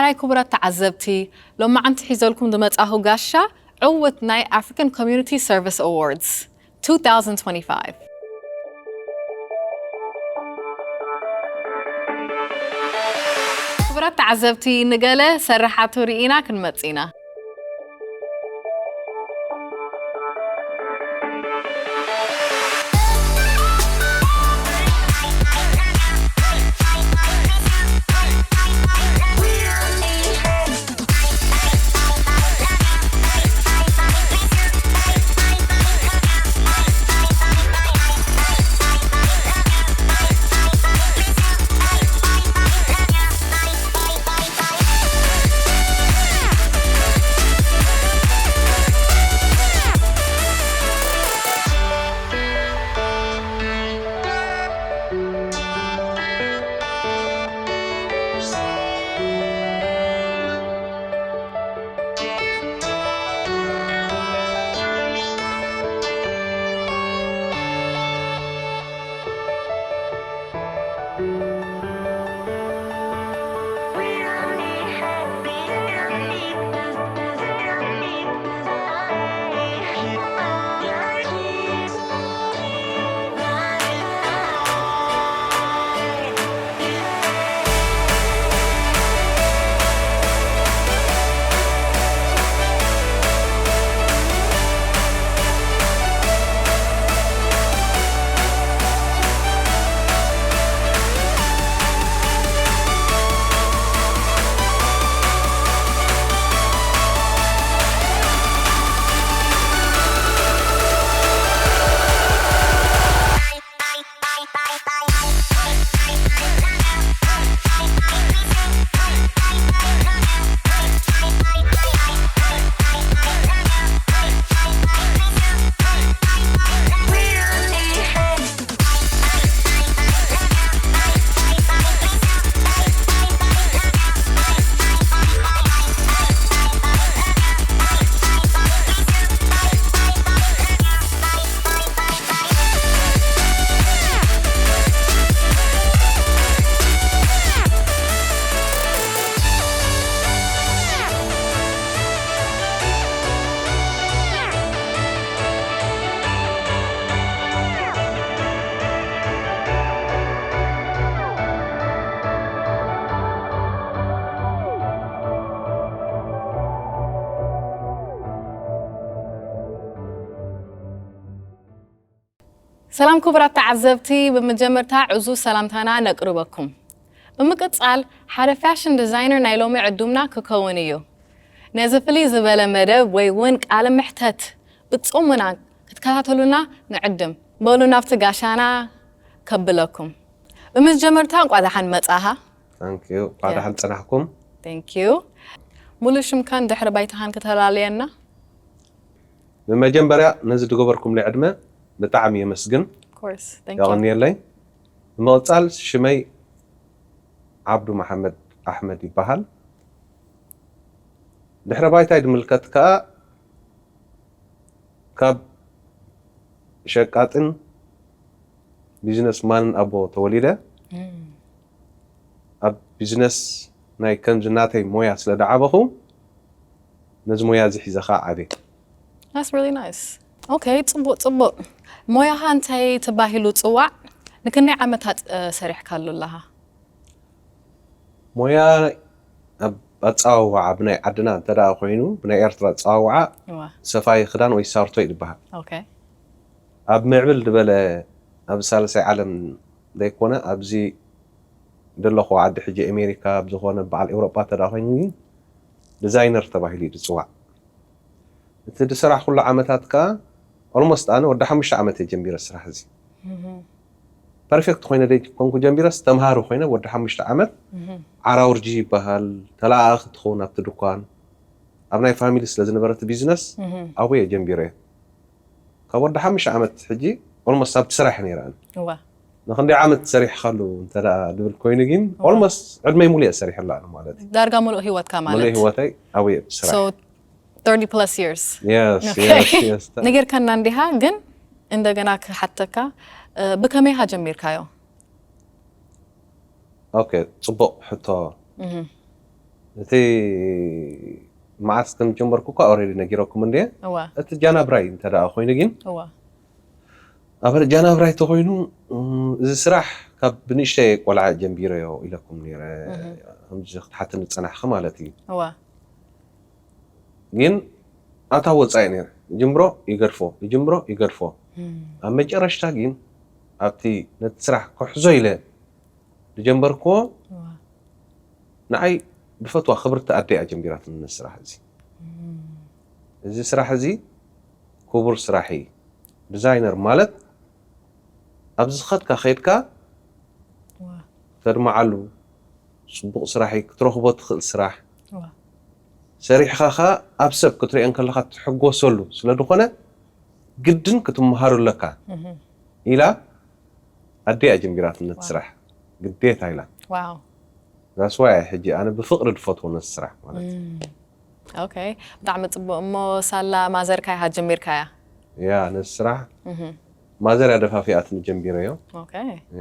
ኣይ ክቡራት ተዓዘብቲ፣ ሎማዓንቲ ሒዘልኩም ዝመጻኹ ጋሻ ዕውት ናይ African Community Service Awards two thousand twenty-five። ክቡራት ተዓዘብቲ፣ ንገለ ሰራሓቱ ርኢና ክንመጽእ ኢና። ሰላም ክቡራት ተዓዘብቲ፣ ብመጀመርታ ዕዙዝ ሰላምታና ነቅርበኩም። ብምቅጻል ሓደ ፋሽን ዲዛይነር ናይ ሎሚ ዕዱምና ክከውን እዩ። ነዚ ፍልይ ዝበለ መደብ ወይ እውን ቃለ መሕተት ብጽሞና ክትከታተሉና ንዕድም። በሉ ናብቲ ጋሻና ከብለኩም። ብመጀመርታ እንቋዕ ደሓን መጻኻ። Thank you። እንኳዕ ደሓን ጸናሕኩም። Thank you። ሙሉ ሽምካን ድሕሪ ባይታኻን ከተላልየና? ብመጀመርያ ነዚ ዝገበርኩምለይ ዕድመ ብጣዕሚ የመስግን። Of course. Thank you. የቐንየለይ። ብምቕጻል ሽመይ ዓብዱ መሓመድ ኣሕመድ ይበሃል። ድሕረ ባይታይ ዝምልከት ከኣ ካብ ሸቃጥን ቢዝነስ ማንን ኣቦ ተወሊደ። ኣብ ቢዝነስ ናይ ከምዚ ናተይ ሞያ ስለ ዝዓበኹ ነዚ ሞያ እዚ ሒዘ ከዓ ዓብየ። That's really nice. Okay, ጽቡቕ ጽቡቕ። ሞያኻ እንታይ ተባሂሉ ጽዋዕ? ንክንደይ ዓመታት እ፣ ሰሪሕካሉ ኣለኻ? ሞያ ኣብ ኣጸዋውዓ ብናይ ዓድና እንተ ደኣ ኮይኑ ብናይ ኤርትራ ኣጸዋውዓ እዋ፣ ሰፋይ ክዳን ወይ ሳርቶ እዩ ዝበሃል። Okay. ኣብ ምዕብል ዝበለ ኣብ ሳልሳይ ዓለም ዘይኮነ ኣብዚ ዘለኹ ዓዲ ሕጂ ኣሜሪካ ኣብ ዝኾነ በዓል ኤውሮጳ እንተ ደኣ ኮይኑ ግን ዲዛይነር ተባሂሉ እዩ ዝጽዋዕ። እቲ ዝሰራሕኩሉ ዓመታት ከኣ ኦልሞስት ኣነ ወዲ ሓሙሽተ ዓመት እየ ጀሚረ ስራሕ እዚ። ፐርፌክት ኮይነ ደይ ኮንኩ ጀሚረስ ተምሃሪ ኮይነ ወዲ ሓሙሽተ ዓመት ዓራውርጂ ይበሃል ተለኣኣኺ ትኸውን ኣብቲ ድኳን ኣብ ናይ ፋሚሊ ስለ ዝነበረ እቲ ቢዝነስ ኣብኡ እየ ጀሚረ። ካብ ወዲ ሓሙሽተ ዓመት ሕጂ ኦልሞስት ኣብቲ ስራሕ እየ ነይረ ኣነ። እዋ፣ ንክንደይ ዓመት ሰሪሕካሉ እንተ ደኣ ዝብል ኮይኑ ግን ኦልሞስት ዕድመይ ሙሉእ እየ ሰሪሐላ ኣነ ማለት እዩ። ዳርጋ ሙሉእ ህይወትካ ማለት ሙሉእ ህይወተይ ኣብኡ እየ ብስራሕ። So thirty plus years. Yes, Okay. Yes, yes. ነጌርካና እንዲኻ ግን እንደገና ክሓተካ እ፣ ብከመይ ኢኻ ጀሚርካዮ? ኦኬ፣ ጽቡቕ ሕቶ። እቲ መዓስ ከም ጀመርኩ እኳ ኦልሬዲ ነጊረኩም እንድየ። እዋ እቲ ጃናብራይ እንተ ደኣ ኮይኑ ግን እዋ ኣብ ጃናብራይ ተኮይኑ፣ እም፣ እዚ ስራሕ ካብ ብንእሽተይ ቆልዓ ጀምቢረዮ ኢለኩም ነይረ። ከምዚ ክትሓትኒ ዝጸናሕኺ ማለት እዩ። እዋ ግን ኣታ ወጻኢ ነይረ። ይጅምሮ ይገድፎ፣ ይጅምሮ ይገድፎ። ኣብ መጨረሽታ ግን ኣብቲ ነቲ ስራሕ ክሕዞ ኢለ ዝጀመርክዎ፣ እዋ ንዓይ ዝፈትዋ ክብርቲ ኣደይ እያ ጀሚራትኒ ነዚ ስራሕ እዚ። እዚ ስራሕ እዚ ክቡር ስራሕ እዩ። ዲዛይነር ማለት ኣብ ዝኸድካ ከይድካ እዋ ተድምዓሉ፣ ጽቡቕ ስራሕ እዩ፣ ክትረኽቦ ትኽእል ስራሕ እዋ ሰሪሕኻ ኸኣ ኣብ ሰብ ክትሪኦ እንከለኻ ትሕጎሰሉ ስለ ዝኾነ ግድን ክትመሃሩ ኣለካ እህ ኢላ ኣደይ እያ ጀሚራትኒ ነቲ ስራሕ ግዴታ ኢላ። ዋው That's why ሕጂ ኣነ ብፍቕሪ ዝፈትዎ ነቲ ስራሕ ማለት እዩ። ኦኬ ብጣዕሚ ጽቡቅ እሞ ሳላ ማዘርካ ኢኻ ጀሚርካያ ያ ነቲ ስራሕ እህ ማዘር እያ ደፋፊኣትኒ ጀሚረዮ። ኦኬ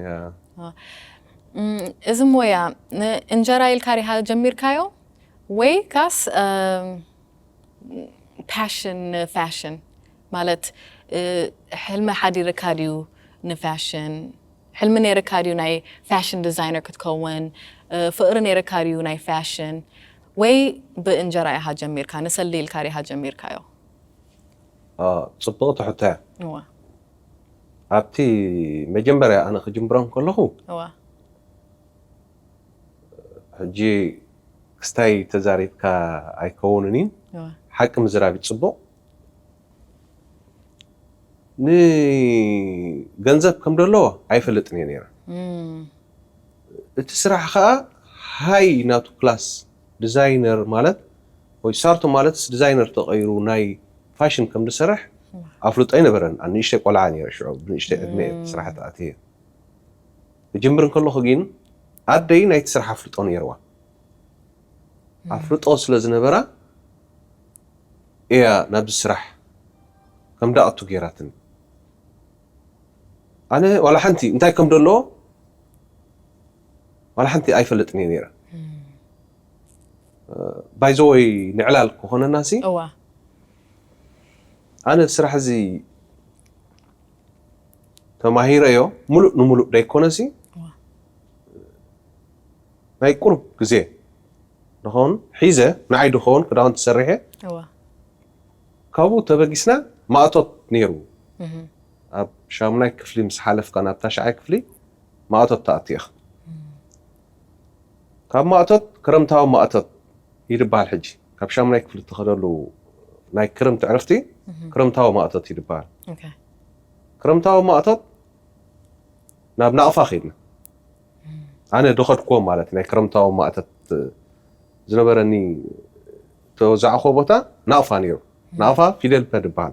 ያ እም፣ እዚ ሞያ እንጀራ ኢልካ ዲኻ ጀሚርካዮ ወይ ካስ ፓሽን ንፋሽን ማለት እ፣ ሕልሚ ሓዲርካ ድዩ ንፋሽን ሕልሚ ነይርካ ድዩ ናይ ፋሽን ዲዛይነር ክትከውን እ፣ ፍቕሪ ነይርካ ድዩ ናይ ፋሽን ወይ ብእንጀራ ኢኻ ጀሚርካ ንሰሊ ኢልካ ዲኻ ጀሚርካዮ አ፣ ጽቡቕቲ ሕቶ እያ። እዋ ኣብቲ መጀመርያ ኣነ ክጅምሮ እንከለኹ እዋ ሕጂ ክስታይ ተዛሪብካ ኣይከውንን እዩ። እዋ ሓቂ ምዝራብ እዩ ጽቡቕ። ንገንዘብ ከም ደለዎ ኣይፈልጥን እየ ነይረ። እም፣ እቲ ስራሕ ኸኣ ሃይ ናቱ ክላስ ዲዛይነር ማለት ወይ ሳርቶ ማለትስ ዲዛይነር ተቐይሩ ናይ ፋሽን ከም ዝሰርሕ ኣፍልጦ ኣይነበረን። ኣብ ንእሽተይ ቆልዓ ነይረ ሽዑ ብንእሽተይ ዕድመ እየ እቲ ስራሕ ተኣትየ። ክጅምር እንከለኹ ግን ኣደይ ናይቲ ስራሕ ኣፍልጦ ነይርዋ። ኣፍልጦ ስለ ዝነበራ እያ ናብዚ ስራሕ ከም ዳኣቱ ገይራትኒ። ኣነ ዋላ ሓንቲ እንታይ ከም ደለዎ ዋላ ሓንቲ ኣይፈልጥን እየ ነይረ። ባይዘወይ ንዕላል ክኾነና ሲ እዋ ኣነ ስራሕ እዚ ተማሂረዮ ሙሉእ ንሙሉእ ደይኮነ ሲ እዋ ናይ ቁሩብ ግዜ ንኸውን ሒዘ ንዓይ ድኸውን ክዳውንቲ ሰሪሐ እዋ ካብኡ ተበጊስና ማእቶት ነይሩ። እህ ኣብ ሻሙናይ ክፍሊ ምስ ሓለፍካ ናብ ታሽዓይ ክፍሊ ማእቶት ተኣትየኻ። ካብ ማእቶት ክረምታዊ ማእቶት ይድበሃል። ሕጂ ካብ ሻሙናይ ክፍሊ እትኸደሉ ናይ ክረምቲ ዕረፍቲ ክረምታዊ ማእቶት ይድበሃል። ኦኬ ክረምታዊ ማእቶት ናብ ናቕፋ ከይድና። ኣነ ዝኸድኩዎ ማለት ናይ ክረምታዊ ማእቶት ዝነበረኒ ተወዛዕኹዎ ቦታ ናቕፋ ነይሩ። ናቕፋ ፊደል ፐ ድበሃል።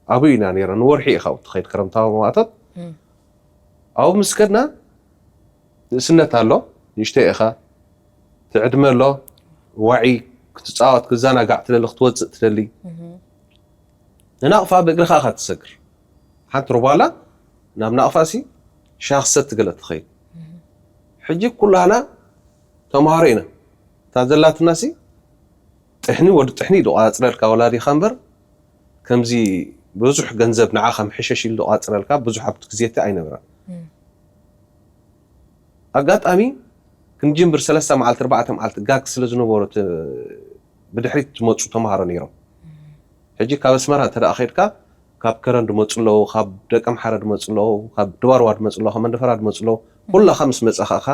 ኣብኡ ኢና ነይረ ንወርሒ ኢኻ ትኸይድ ክረምታዊ ማእቶት። ኣብኡ ምስ ከድና ንእስነት ኣሎ፣ ንእሽተይ ኢኻ፣ ትዕድመ ኣሎ፣ ዋዒ ክትጻወት ክዘናጋዕ ትደሊ ክትወጽእ ትደሊ። ንናቕፋ ብእግርኻ ኢኻ ትሰግር። ሓንቲ ሩባ ኣላ ናብ ናቕፋ ሲ ሻሂ ክትሰቲ ገለ ትኸይድ። ሕጂ ኩላህና ተምሃሮ ኢና። እታ ዘላትና ሲ ጥሕኒ ወዲ ጥሕኒ እዩ ዝቆጻጽረልካ ወላዲኻ እምበር ከምዚ ብዙሕ ገንዘብ ንዓኻ ምሕሸሽ ኢሉ ዝቆጻጽረልካ ብዙሕ ኣብቲ ግዜ እቲ ኣይነበረን። ኣጋጣሚ ክንጅምር ሰለስተ መዓልቲ ኣርባዕተ መዓልቲ ጋግ ስለ ዝነበሮ እቲ ብድሕሪት ዝመፁ ተምሃሮ ነይሮም። ሕጂ ካብ ኣስመራ እንተ ደኣ ከይድካ ካብ ከረን ዝመፁ ኣለዉ፣ ካብ ደቀምሓረ ዝመፁ ኣለዉ፣ ካብ ድባርዋ ዝመፁ ኣለዉ፣ ካብ መንደፈራ ዝመፁ ኣለዉ። ኩላኻ ምስ መፃኻ ኢኻ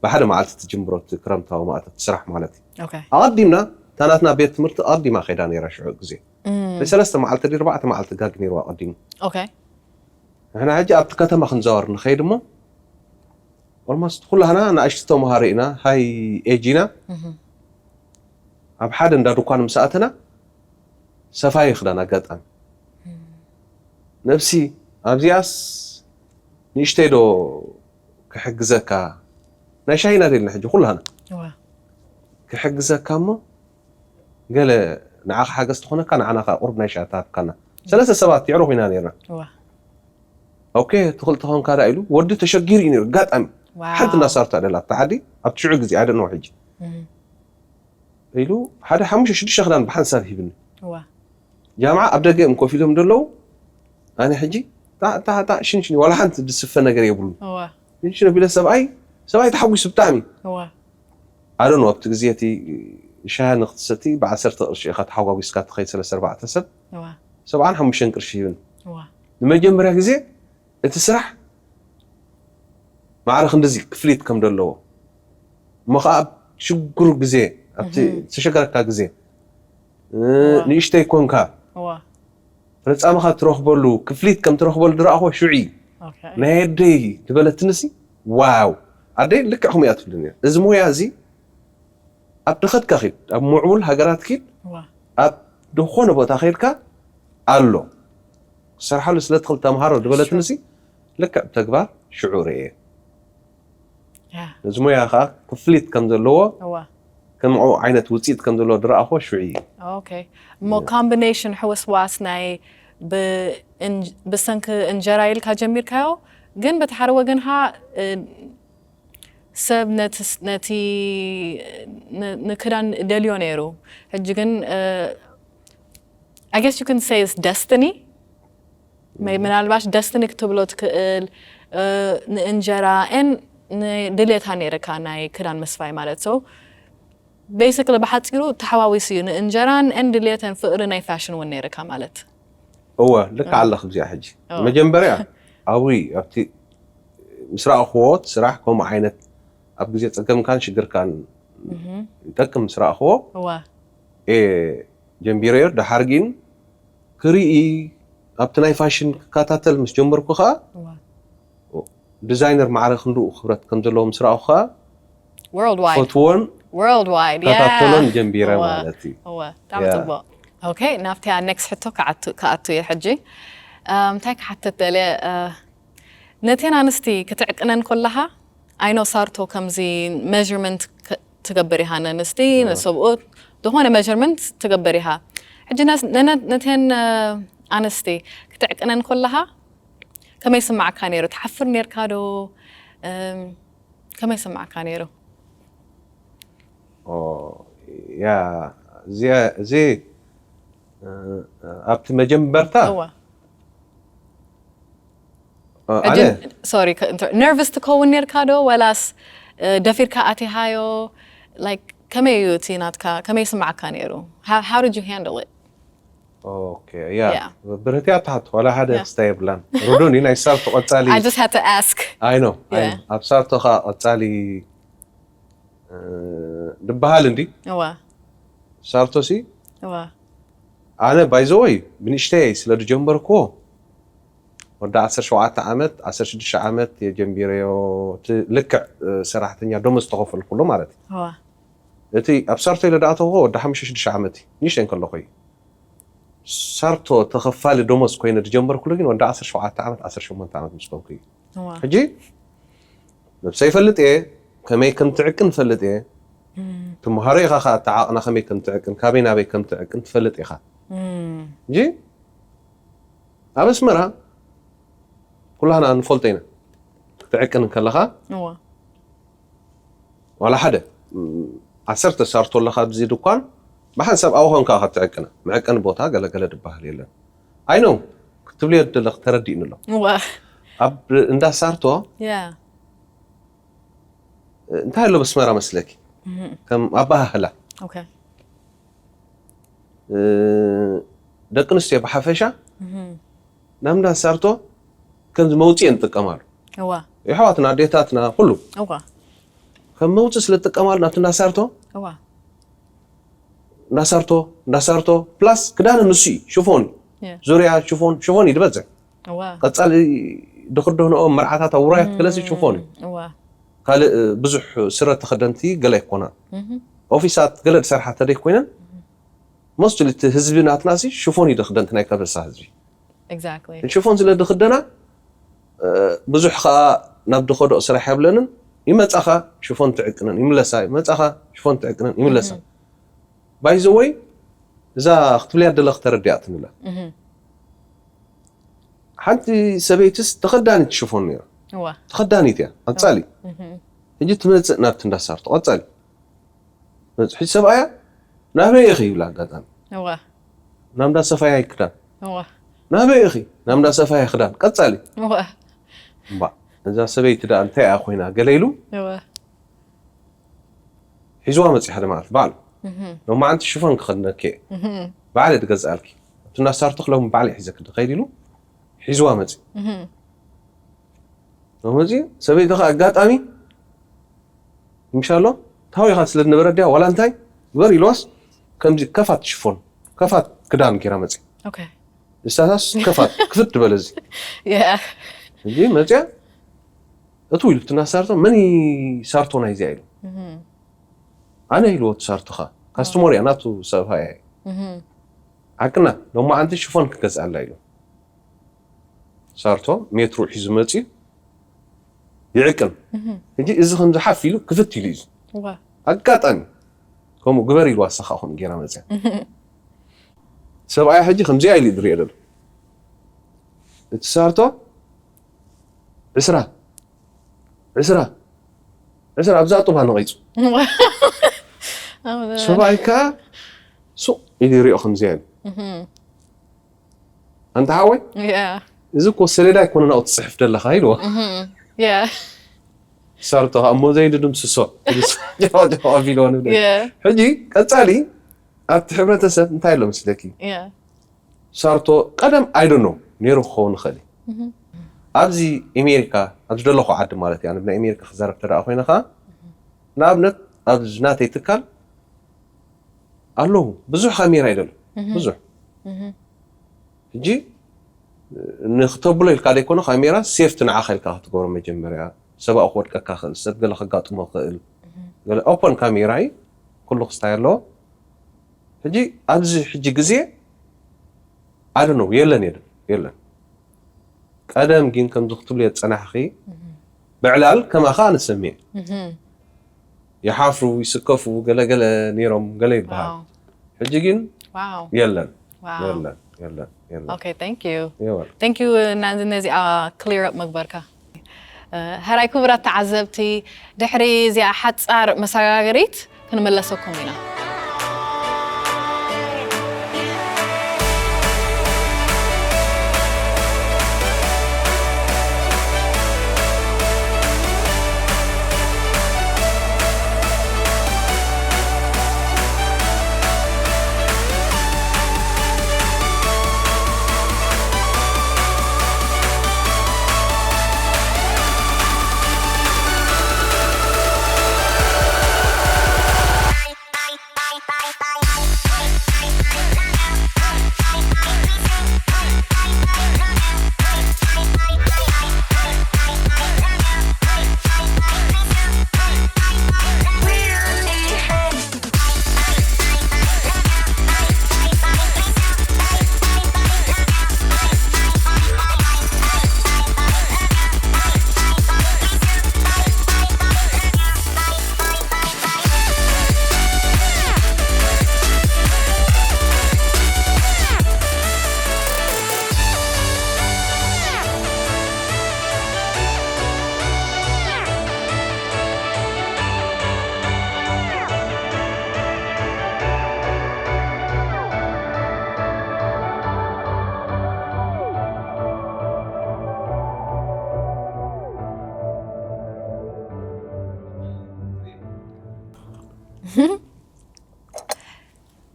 ብሓደ መዓልቲ ትጅምሮ እቲ ክረምታዊ ማእቶት ስራሕ ማለት እዩ። ኦኬ ኣቐዲምና እታ ናትና ቤት ትምህርቲ ኣቐዲማ ከይዳ ነይራ ሽዑ ግዜ እም፣ ንሰለስተ መዓልቲ ድዩ ኣርባዕተ መዓልቲ ጋግ ነይርዋ ኣቐዲሙ። ኦኬ ንሕና ሕጂ ኣብቲ ከተማ ክንዛወር ንኸይድ እሞ ኦልሞስት ኩላህና ንኣሽቱ ተምሃሮ ኢና፣ ሃይ ኤጅ ኢና። እህ ኣብ ሓደ እንዳ ድኳን ምስ ኣተና ሰፋይ ክዳን ኣጋጣሚ ነብሲ ኣብዚኣስ ንእሽተይ ዶ ክሕግዘካ ናይ ሻሂና ደልና ሕጂ ኩላህና እዋ ክሕግዘካ እሞ ገለ ንዓኻ ሓገዝ ትኾነካ ንዓና ከዓ ቁሩብ ናይ ሻሂ ትሃብካና ሰለስተ ሰባት የዕሩኽ ኢና ነርና እዋ ኦኬ ትኽእል ተኾንካ ዳ ኢሉ ወዲ ተሸጊሩ እዩ ነይሩ ኣጋጣሚ ዋው ሓንቲ እናሳርታ ደላ ኣብቲ ዓዲ ኣብቲ ሽዑ ግዜ ኣይደነው ሕጂ እህ ኢሉ ሓደ ሓሙሽተ ሽዱሽተ ክዳን ብሓንሳብ ሂብኒ። እዋ ጃምዓ ኣብ ደገ እዮም ኮፍ ኢሎም ዘለዉ። ኣነ ሕጂ ጣዕ ጣዕ ጣዕ ሽንሽን ዋላ ሓንቲ ዝስፈ ነገር የብሉን። እዋ ሽንሽን ኣቢለ ሰብኣይ ሰብኣይ ተሓጒሱ ብጣዕሚ። እዋ ኣደን ኣብቲ ግዜ እቲ ሻሂ ንክትሰቲ ብዓሰርተ ቅርሺ ኢኻ ተሓጓጒስካ ትኸይድ ሰለስተ ኣርባዕተ ሰብ እዋ ሰብዓን ሓሙሽተን ቅርሺ ይህብን። እዋ ንመጀመርያ ግዜ እቲ ስራሕ ማዕረ ክንድዚ ክፍሊት ከም ዘለዎ እሞ ከዓ ኣብ ሽግሩ ግዜ ኣብቲ ዝተሸገረካ ግዜ እ፣ እዋ። ንእሽተይ ኮንካ እዋ ፍረፃምኻ ትረኽበሉ ክፍሊት ከም ትረኽበሉ ዝረኣኹ ሽዑ እዩ። ኦኬ ናይ ኣደይ ዝበለትንሲ ዋው ኣደይ ልክዕ ከምኡ እያ ትብልኒ እያ። እዚ ሞያ እዚ ኣብ ድኸትካ ኪድ ኣብ ምዕቡል ሃገራት ኪድ እዋ ኣብ ዝኾነ ቦታ ከይድካ ኣሎ ክሰርሓሉ ስለ ትኽእል ተምሃሮ ዝበለትንሲ ልክዕ ብተግባር ሽዑ ርእየ። ያ ነዚ ሞያ ከዓ ክፍሊት ከም ዘለዎ እዋ ከምኡ ዓይነት ውፅኢት ከም ዘለዎ ዝረኣኹዎ ሽዑ እዩ። ኦኬ እሞ ኮምቢኔሽን ሕውስዋስ ናይ ብ- እንጅ- ብሰንኪ እንጀራ ኢልካ ጀሚርካዮ ግን በቲ ሓደ ወገን ካ እ፣ ሰብ ነቲ ስ- ነቲ ን- ንክዳን ደልዮ ነይሩ ሕጂ ግን I guess you can say it's destiny ምናልባሽ ደስትኒ ክትብሎ ትክእል እ፣ ንእንጀራ ን ንድሌታ ነይርካ ናይ ክዳን ምስፋይ ማለት so basically ብሓፂሩ ተሓዋዊሱ እዩ ንእንጀራን ን ድሌተን ፍቅሪ ናይ ፋሽን እውን ነይርካ ማለት እወ ልክዕ ኣለኽ እዚኣ ሕጂ እወ። መጀመርያ ኣብይ ኣብቲ ምስ ረኣኽዎ እቲ ስራሕ ከምኡ ዓይነት ኣብ ግዜ ፀገምካን ሽግርካን ይጠቅም ምስ ረኣኽዎ እዋ እ ጀምቢረዮ ደሓር ግን ክርኢ ኣብቲ ናይ ፋሽን ክከታተል ምስ ጀመርኩ ከዓ እዋ ዲዛይነር ማዕረ ክንድኡ ክብረት ከም ዘለዎ ምስ ረኣኹ ከዓ worldwide ፈትዎን worldwide ከታተሎን ጀምቢረ እዋ። ማለት እዩ። እወ ብጣዕሚ ያ። ፅቡቅ ኦኬ ናብቲ ያ ኔክስት ሕቶ ክኣቱ ክኣቱ እየ ሕጂ እም፣ እንታይ ክሓተት ደልየ እ፣ ነተን ኣንስቲ ክትዕቅነን ከለኻ ኣይኖ ሳርቶ ከምዚ ሜርመንት ትገብር ኢኻ ነንስቲ ንሰብኡት ዝኾነ ሜርመንት ትገብር ኢኻ ሕጂ ነስ- ነነ- ነተን እ፣ ኣንስቲ ክትዕቅነን ከለኻ ከመይ ስማዓካ ነይሩ ትሓፍር ነርካ ዶ እም፣ ከመይ ስማዓካ ነይሩ ኦ፣ ያ እዚኣ- እዚ እ፣ ኣብቲ መጀመርታ እዋ እ፣ ኣነ ሶሪ ነርቨስ ትከውን ነርካ ዶ ወላስ እ፣ ደፊርካ ኣቲሃዮ like ከመይ እዩ እቲ ናትካ ከመይ ስማዓካ ነይሩ how did you handle it ኦኬ ያ ያ። ብርህቲ ኣትሓት ዋላ ሓደ ያ። ክስታ የብላን ሩዱን ናይ ሳርቶ ቀፃሊ I just had to ask ኣይኖ ያ። ኣብ ሳርቶ ከዓ ቀፃሊ እ፣ ድበሃል እንዲ እዋ ሳርቶ ሲ እዋ ኣነ ባይዘወይ ብንእሽተይ ስለ ዝጀመርክዎ ወዲ ዓሰርተ ሸውዓተ ዓመት ዓሰርተ ሽዱሽተ ዓመት የጀንቢረዮ እቲ ልክዕ እ፣ ሰራሕተኛ ደሞዝ ዝተኸፈልኩሉ ማለት እዩ። እዋ እቲ ኣብ ሳርቶ ኢለ ዝኣተውዎ ወዲ ሓሙሽተ ሽዱሽተ ዓመት እዩ ንእሽተይ እንከለኹ እዩ። ሳርቶ ተኸፋሊ ደሞዝ ኮይነ ዝጀመርኩሉ ግን ወዲ ዓሰርተ ሸውዓተ ዓመት ዓሰርተ ሸሞንተ ዓመት ምስ ኮንኩ እዩ። እዋ ሕጂ ነብሰይ ይፈልጥ እየ ከመይ ከም ትዕቅን ይፈልጥ እየ። ትምሃሮ ኢኻ ከዓ እቲ ዓቕና ከመይ ከም ትዕቅን ካበይ ናበይ ከም ትዕቅን ትፈልጥ ኢኻ። እም፣ እንጂ ኣብ ኣስመራ ኩላህና ንፈልጦ ኢና ክትዕቅን ከለኻ እዋ ዋላ ሓደ ም፣ ዓሰርተ ሳርቶ ኣለኻ ኣብዚ ድኳን ብሓንሳብ ኣብኡ ኮንካ ኢኻ ትዕቅና መዕቀኒ ቦታ ገለገለ ዝበሃል የለን። ኣይኖ ክትብልዮ ደለኽ ተረዲእኒ ኣሎ። እዋ ኣብ እንዳ ሳርቶ ያ እንታይ ኣሎ በስመራ መስለኪ ከም ኣባሃህላ ኦኬ እ፣ ደቂ ኣንስትዮ ብሓፈሻ ናብ እንዳ ሳርቶ ከምዚ መውፅኢ ንጥቀማሉ እዋ የሕዋትና ኣዴታትና ኩሉ እዋ ከም መውፅኢ ስለ ትጥቀማሉ ናብቲ እንዳ ሳርቶ እዋ እንዳ ሳርቶ እንዳ ሳርቶ ፕላስ ክዳነ ንሱ እዩ ሽፎን እዩ ያ ዙርያ ሽፎን ሽፎን እዩ ዝበዝሕ እዋ ቀፃሊ ድክደንኦ መርዓታት ኣብ ውራያት ገለሲ ሽፎን እዩ እዋ ካልእ ብዙሕ ስረ ተኸደንቲ ገለ ኣይኮና ኦፊሳት ገለ ዝሰርሓ ተደይ ኮይነን ሞስትሊ እቲ ህዝቢ ናትና ሲ ሽፎን እዩ ድክደንቲ ናይ ከበሳ ህዝቢ exactly ሽፎን ስለ ድክደና ብዙሕ ከዓ ናብ ድኸዶ ስራሕ የብለንን ይመፃኻ ሽፎን ትዕቅነን ይምለሳ ይመፃኻ ሽፎን ትዕቅነን ይምለሳ ባይዘወይ እዛ ክትብልያ ደለኽ ተረዲኣትንለ ሓንቲ ሰበይትስ ተኸዳኒት ሽፎን ነይራ እዋ ተኸዳኒት እያ ቀፃሊ ሕጂ ትመፅእ ናብቲ እንዳሳርቶ ቀፃሊ መፅእ ሕጂ ሰብኣያ ናበይ ኢኺ ይብላ ኣጋጣሚ። እወ ናብ እንዳ ሰፋያ ክዳን። እወ ናበይ ኢኺ ናብ እንዳ ሰፋያ ክዳን። ቀጻሊ እወ እምባ እዛ ሰበይቲ ደኣ እንታይ እያ ኮይና ገለ ኢሉ እወ ሒዝዋ መፂ ሓደ ማለት ባዕሉ። ሎማዓንቲ ሽፎን ክኸድነኪ እየ ባዕለ ድገዝኣልኪ ኣብቲ እንዳ ሳርቶ ክለሙ ባዕለ ሒዘ ክድኸይድ ኢሉ ሒዝዋ መፂ። መፂ ሰበይቲ ከዓ ኣጋጣሚ ምሻሎ ታዊኻ ስለ ዝነበረ ድያ ዋላ እንታይ ግበር ኢልዋስ ከምዚ ከፋት ሽፎን ከፋት ክዳን ጌራ መፂ። ኦኬ እሳታስ ከፋት ክፍት ዝበለ እዚ yeah እዚ መፅያ እቱ ኢሉ ትናሳርቶ መን እዩ ሳርቶ ናይዚያ ኢሉ ኣነ ኢልዎ እቲ ሳርቶኻ ካስተሞር እያ ናቱ ሰብኣያ እዩ ሓቅና ሎማዓንቲ ሽፎን ክገዝኣላ ኢሉ ሳርቶ ሜትሩ ሒዙ መፅዩ ይዕቅን ሕጂ እዚ ከምዚ ሓፍ ኢሉ ክፍት ኢሉ እዩ እወ ኣጋጣሚ ከምኡ ግበር ኢልዋ ኣሳኻ ከምኡ ጌራ መፅያ ሰብኣያ ሕጂ ከምዚኣ ኢሉ ዝሪኦ ዘሎ እቲ ሳርቶ ዕስራ ዕስራ ዕስራ ኣብዛ ጡባ ነቒፁ ሰብኣይ ከዓ ሱቕ ኢሉ ይሪኦ ከምዚኣ ኢሉ ኣንታ ሓወይ yeah እዚ እኮ ሰሌዳ ኣይኮነን ኣብኡ ትፅሕፍ ዘለኻ ኢልዎ yeah ሳርቶ ከዓ እሞ ዘይድምስሶ ጀዋጀዋ ኣቢልዎ ንብለ yeah ሕጂ ቀፃሊ ኣብቲ ሕብረተሰብ እንታይ ኣሎ መስለኪ yeah ሳርቶ ቀደም ኣይደኖ ነይሩ ክኸውን ይኽእል እዩ ኣብዚ ኣሜሪካ ኣብዚ ዘለኹ ዓዲ ማለት እዩ ኣነ ብናይ ኣሜሪካ ክዛረብ ተደኣ ኮይነ ከዓ ንኣብነት ኣብዚ ናተይ ትካል ኣለዉ ብዙሕ ካሜራ እዩ ዘሎ ብዙሕ ሕጂ ንክተብሎ ኢልካ ዘይኮነ ካሜራ ሴፍቲ ንዓኻ ኢልካ ክትገብሮ መጀመርያ ሰብኣኡ ክወድቀካ ክእል ሰብ ገለ ከጋጥሞ ክእል ገለ ኦፐን ካሜራ እዩ ኩሉ ክስታይ ኣለዎ ሕጂ ኣብዚ ሕጂ ግዜ ኣደ ነው የለን የለን የለን ቀደም ግን ከምዚ ክትብሉ የፀናሕኺ ብዕላል ከማኻ ኣነ ሰሚዐ ይሓፍሩ ይስከፉ ገለገለ ነይሮም ገለ ይበሃል ሕጂ ግን wow የለን wow የለን የለን የለን okay thank you የወል thank you ናዚ ነዚኣ clear up ምግበርካ ሕራይ ክቡራት ተዓዘብቲ ድሕሪ እዚኣ ሓፃር መሰጋገሪት ክንመለሰኩም ኢና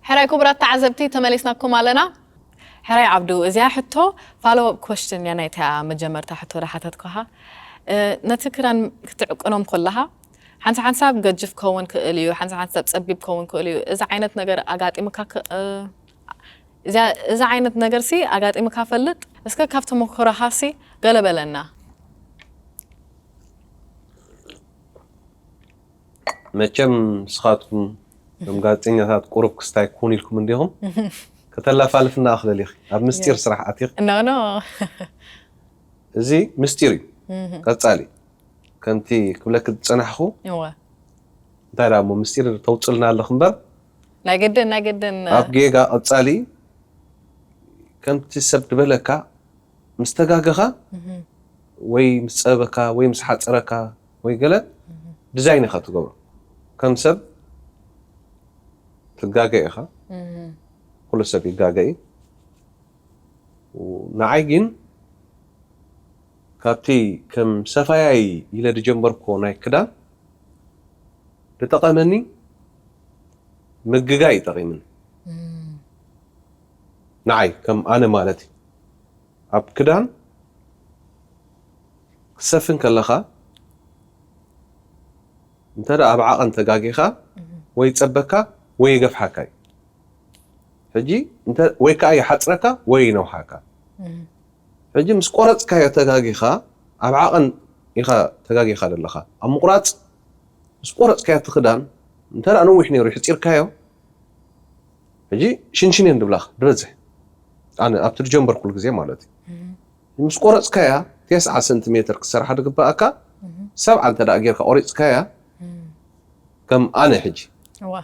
ሕራይ ክቡራት ተዓዘብቲ ተመሊስናኩም ኣለና ሕራይ ዓብዱ እዚኣ ሕቶ follow up question እያ ናይታ መጀመርታ ሕቶ ዝሓተትኩኻ ነቲ ክዳን ክትዕቅኖም ከለኻ ሓንሳ ሓንሳብ ገጅፍ ክኸውን ክእል እዩ ሓንሳ ሓንሳብ ፀቢብ ክኸውን ክእል እዩ እዚ ዓይነት ነገር ኣጋጢሙካ እዚ ዓይነት ነገር ሲ ኣጋጢሙካ ፈልጥ እስከ ካብ ተመክሮኻ ሲ ገለ በለና መቸም ንስኻትኩም ከም ጋዜጠኛታት ቁሩብ ክስታይ ክውን ኢልኩም እንዲኹም ከተላፋልፍና ኣኽለል ኢኺ ኣብ ምስጢር ስራሕ ኣቲኽ no no እዚ ምስጢር እዩ ቀጻሊ ከምቲ ክብለክ ዝጸናሕኹ እወ እንታይ ደኣ እሞ ምስጢር ተውፅልና ኣለኽ እምበር ናይ ግድን ናይ ግድን ኣብ ጌጋ ቀጻሊ ከምቲ ሰብ ዝበለካ ምስ ተጋገኻ ወይ ምስ ጸበካ ወይ ምስ ሓጸረካ ወይ ገለ ዲዛይን ኢኻ ትገብሮ ከም ሰብ ትጋገ ኢኻ። ኩሉ ሰብ ይጋገ እዩ። ንዓይ ግን ካብቲ ከም ሰፋያይ ኢለ ዝጀመርኩ ናይ ክዳን ዝጠቐመኒ ምግጋይ ይጠቒምኒ። ንዓይ ከም ኣነ ማለት እዩ። ኣብ ክዳን ክትሰፍን ከለኻ እንተ ደኣ ኣብ ዓቐን ተጋጊኻ ወይ ይጸበካ ወይ ይገፍሓካ እዩ። ሕጂ እንተ ወይ ከኣ ይሓጽረካ ወይ ይነውሓካ። ሕጂ ምስ ቆረጽካዮ ተጋጊኻ ኣብ ዓቐን ኢኻ ተጋጊኻ ዘለኻ። ኣብ ምቑራጽ ምስ ቆረጽካዮ እቲ ክዳን እንተ ደኣ ነዊሕ ነይሩ ይሕጺርካዮ ሕጂ ሽንሽኔን ድብላኽ ድበዝሕ ኣነ ኣብቲ ድጀንበርኩሉ ግዜ ማለት እዩ። ምስ ቆረጽካያ ተስዓ ሰንቲሜትር ክሰርሓ ድግበኣካ ሰብዓ እንተ ደኣ ጌርካ ቆሪጽካያ ከም ኣነ ሕጂ ዋ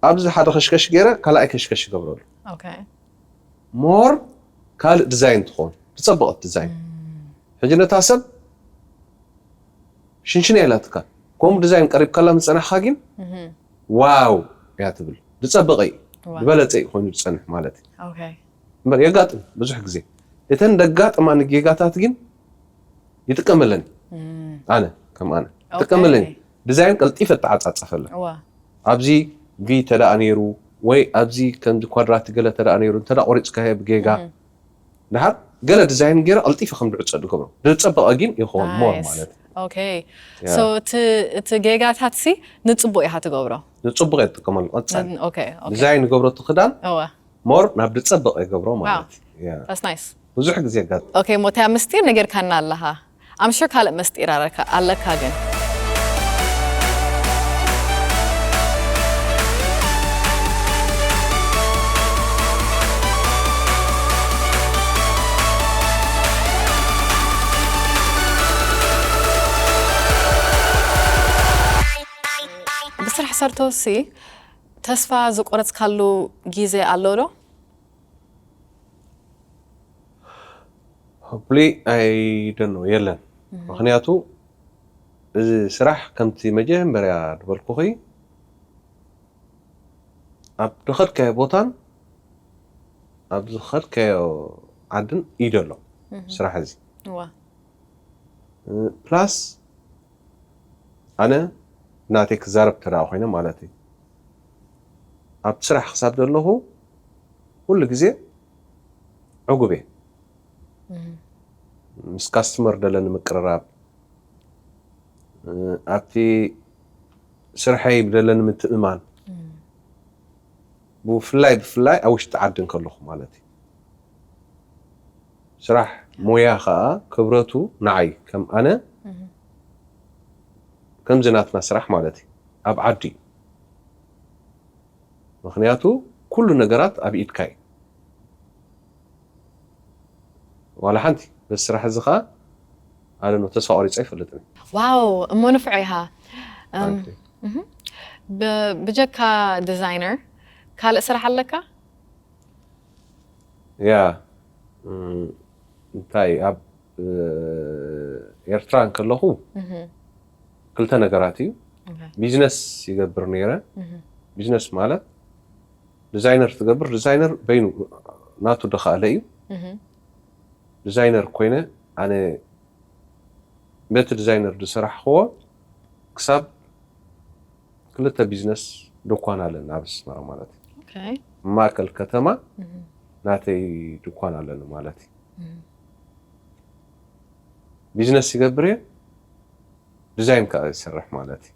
ኣብዚ ሓደ ከሽከሽ ገይረ ካልኣይ ከሽከሽ ይገብረሉ ኦኬ ሞር ካልእ ዲዛይን ትኾን ዝጸበቐት ዲዛይን ሕጂ ነታ ሰብ ሽንሽን እያ ኢላትካ ከምኡ ዲዛይን ቀሪብካላ ምጸናሕካ ግን ዋው እያ ትብል ዝጸበቐ እዩ ዝበለጸ እዩ ኮይኑ ዝጸንሕ ማለት እዩ ኦኬ እምበር የጋጥም ብዙሕ ግዜ እተን ደጋጥማ ንጌጋታት ግን ይጥቀመለን ኣነ ከም ኣነ ይጥቀመለን ዲዛይን ቀልጢፈ ተዓጻጸፈለን ዋ ኣብዚ ቪ ተደኣ ነይሩ ወይ ኣብዚ ከምዚ ኳድራት ገለ ተደኣ ነይሩ እንተ ቆሪፅካዮ ብጌጋ ድሓር ገለ ዲዛይን ገይረ ቀልጢፈ ከም ድዕፀ ድገብሮ ዝፀበቐ ግን ይኸውን ሞር ማለት ኦኬ so እቲ ጌጋታት ሲ ንፅቡቅ ኢኻ ትገብሮ ንፅቡቅ እየ ትጥቀመሉ ቀፃሊ ኦኬ ዲዛይን ንገብሮ እቲ ክዳን እወ ሞር ናብ ዝፀበቐ ይገብሮ ማለት እዩ that's nice ብዙሕ ግዜ ጋጥ ኦኬ ሞታ ምስጢር ነጌርካና ኣለኻ I'm sure ካልእ መስጢር ኣለካ ግን ብስራሕ ሰርቶ ሲ ተስፋ ዝቆረፅካሉ ግዜ ኣሎ ዶ? Hopefully I don't know የለን ምክንያቱ እዚ ስራሕ ከምቲ መጀመርያ ዝበልኩኺ ኣብ ዝኸድካዮ ቦታን ኣብ ዝኸድካዮ ዓድን ኢደ ኣሎ ስራሕ እዚ plus ኣነ ናተይ ክዛረብ ተደኣ ኮይነ ማለት እዩ ኣብ ስራሕ ክሳብ ዘለኹ ኩሉ ግዜ ዕጉብ እየ ምስ ካስትመር ደለኒ ምቅርራብ ኣብቲ ስርሐይ ብደለኒ ምትእምማን ብፍላይ ብፍላይ ኣብ ውሽጢ ዓዲ እንከለኹ ማለት እዩ ስራሕ ሞያ ከዓ ክብረቱ ንዓይ ከም ኣነ ከምዚ ናትና ስራሕ ማለት እዩ ኣብ ዓዲ እዩ ምክንያቱ ኩሉ ነገራት ኣብ ኢድካ እዩ ዋላ ሓንቲ በዚ ስራሕ እዚ ከዓ ኣነ ተስፋ ቆሪፀ ኣይፈልጥን ዋው እሞ ንፍዑ ኢኻ ብጀካ ዲዛይነር ካልእ ስራሕ ኣለካ ያ እንታይ ኣብ ኤርትራ እንከለኹ ክልተ ነገራት እዩ ቢዝነስ ይገብር ነይረ ቢዝነስ ማለት ዲዛይነር ትገብር ዲዛይነር በይኑ ናቱ ደኸኣለ እዩ ዲዛይነር ኮይነ ኣነ በቲ ዲዛይነር ዝሰራሕክዎ ክሳብ ክልተ ቢዝነስ ድኳን ኣለኒ ኣብ ኣስመራ ማለት እዩ ማእከል ከተማ ናተይ ድኳን ኣለኒ ማለት እዩ ቢዝነስ ይገብር እየ ዲዛይን ከዓ ይሰርሕ ማለት እዩ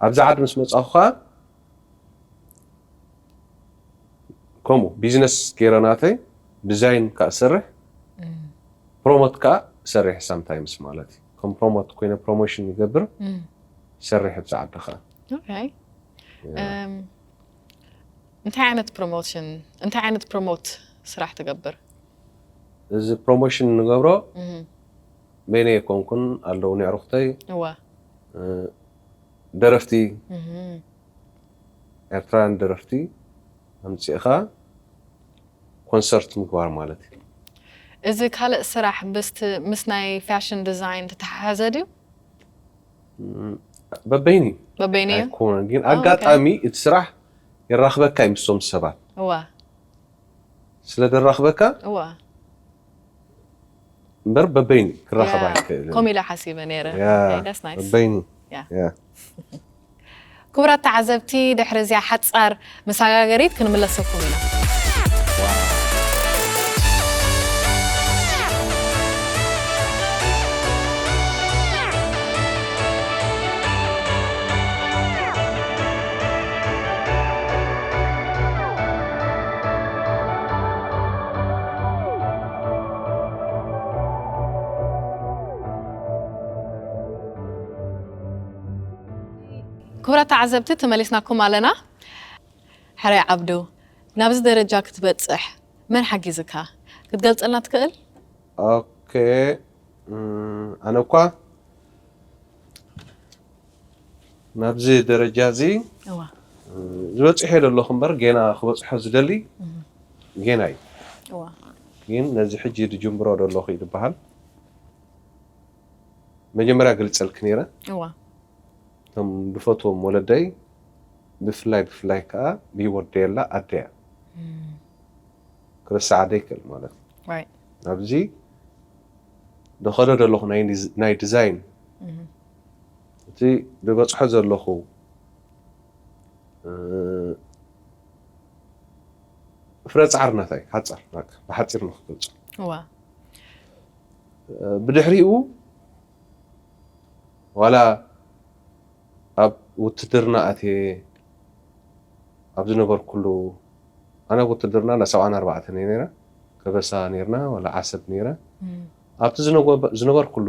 ኣብዚ ዓዲ ምስ መፃኹ ከዓ ከምኡ ቢዝነስ ገይረ ናተይ ዲዛይን ከዓ ዝሰርሕ ፕሮሞት ከዓ ይሰርሕ ሳምታይምስ ማለት እዩ ከም ፕሮሞት ኮይነ ፕሮሞሽን ይገብር ይሰርሕ ኣብዚ ዓዲ ከዓ እንታይ ዓይነት ፕሮሞሽን እንታይ ዓይነት ፕሮሞት ስራሕ ትገብር እዚ ፕሮሞሽን ንገብሮ በይነ የኮንኩን ኣለዉ ንዕሩኽተይ እዋ ደረፍቲ ኤርትራውያን ደረፍቲ ኣምፂእኻ ኮንሰርት ምግባር ማለት እዩ እዚ ካልእ ስራሕ ብስቲ ምስ ናይ ፋሽን ዲዛይን ተተሓሓዘ ድዩ በበይኒ በበይኒ እዩ ኣይኮነን ግን ኣጋጣሚ እቲ ስራሕ የራኽበካ እዩ ምስቶም ሰባት። እዋ ስለ ደራኽበካ እዋ እምበር በበይኑ ክራኸብ ያ፣ ኣይክእልን። ከምኡ ኢለ ሓሲበ ነይረ። ያ፣ Okay, that's nice. በበይኑ ያ። ያ። ክቡራት ተዓዘብቲ፣ ድሕሪ እዚኣ ሓጻር መሰጋገሪት ክንምለሰኩም ኢና። ክቡራት ተዓዘብቲ፣ ተመሊስናኩም ኣለና። ሕራይ ዓብዱ፣ ናብዚ ደረጃ ክትበጽሕ መን ሓጊዝካ? ክትገልጸልና ትኽእል? ኦኬ፣ እም፣ ኣነ እኳ ናብዚ ደረጃ እዚ እዋ ዝበፅሐ ዘለኹ እምበር፣ ጌና ክበፅሖ ዝደሊ ጌና እዩ። እዋ ግን ነዚ ሕጂ ዝጅምሮ ዘለኹ እዩ ዝበሃል። መጀመርያ ገልፀልኪ ነይረ። እዋ እቶም ዝፈትዎም ወለደይ፣ ብፍላይ ብፍላይ ከዓ ብሂወት ደየላ ኣደያ፣ ክርስዓ ደይክእል ማለት እዩ። Right. ኣብዚ ዝኸዶ ዘለኹ ናይ ዲዝ- ናይ ዲዛይን፣ እቲ ዝበፅሖ ዘለኹ፣ እ፣ ፍረ ፃዕሪ ናታይ ሓፃር፣ ብሓፂር ንክገልፆ፣ እዋ ብድሕሪኡ ዋላ ኣብ ውትድርና ኣትየ ኣብ ዝነበርኩሉ፣ ኣነ ኣብ ውትድርና ና ሰብዓን ኣርባዕተን እየ ነይረ። ከበሳ ነይርና፣ ዋላ ዓሰብ ነይረ። ኣብቲ ዝነጎ- ዝነበርኩሉ፣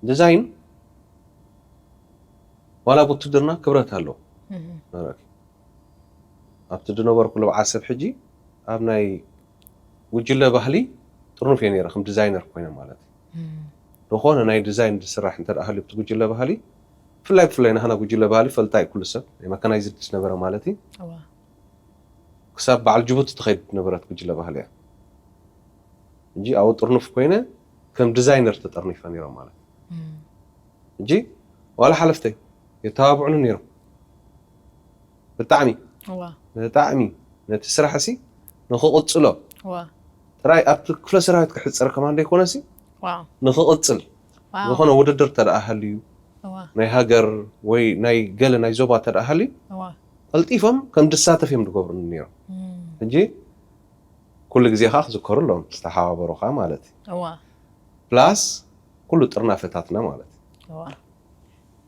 ዲዛይን ዋላ ኣብ ውትድርና ክብረት ኣለዎ። ኣብቲ ዝነበርኩሉ ኣብ ዓሰብ ሕጂ ኣብ ናይ ጉጅለ ባህሊ ጥርኑፍ እየ ነይረ፣ ከም ዲዛይነር ኮይነ ማለት እዩ። ዝኾነ ናይ ዲዛይን ዝስራሕ እንተ ደኣ ሃልዩ ኣብቲ ጉጅለ ባህሊ፣ ብፍላይ ብፍላይ ናህና ጉጅለ ባህሊ ፈልጣ እዩ ኩሉ ሰብ፣ ናይ መካናይዝድ ዝነበረ ማለት እዩ። እዋ ክሳብ በዓል ጅቡቲ ትኸይድ ዝነበረት ጉጅለ ባህሊ እያ። እንጂ ኣብኡ ጥርኑፍ ኮይነ ከም ዲዛይነር ተጠርኒፈ ነይረ ማለት እዩ። እንጂ ዋላ ሓለፍተይ የተባብዑኒ ነይሮም። ብጣዕሚ እዋ ብጣዕሚ ነቲ ስራሕ ሲ ንክቕጽሎ እዋ ጥራይ ኣብቲ ክፍለ ሰራዊት ክሕጸር ከማን ደይኮነሲ ዋው ንክቕጽል ዋው ዝኾነ ውድድር ተደኣ ሃልዩ እዋ ናይ ሃገር ወይ ናይ ገለ ናይ ዞባ ተደኣ ሃልዩ እዋ ቀልጢፎም ከም ድሳተፍ እዮም ዝገብሩኒ ነይሮም። እም፣ ሕጂ ኩሉ ግዜ ከዓ ክዝከሩ ኣለዎም ዝተሓባበሩኻ ማለት እዩ። እዋ ፕላስ ኩሉ ጥርናፈታትና ማለት እዩ እዋ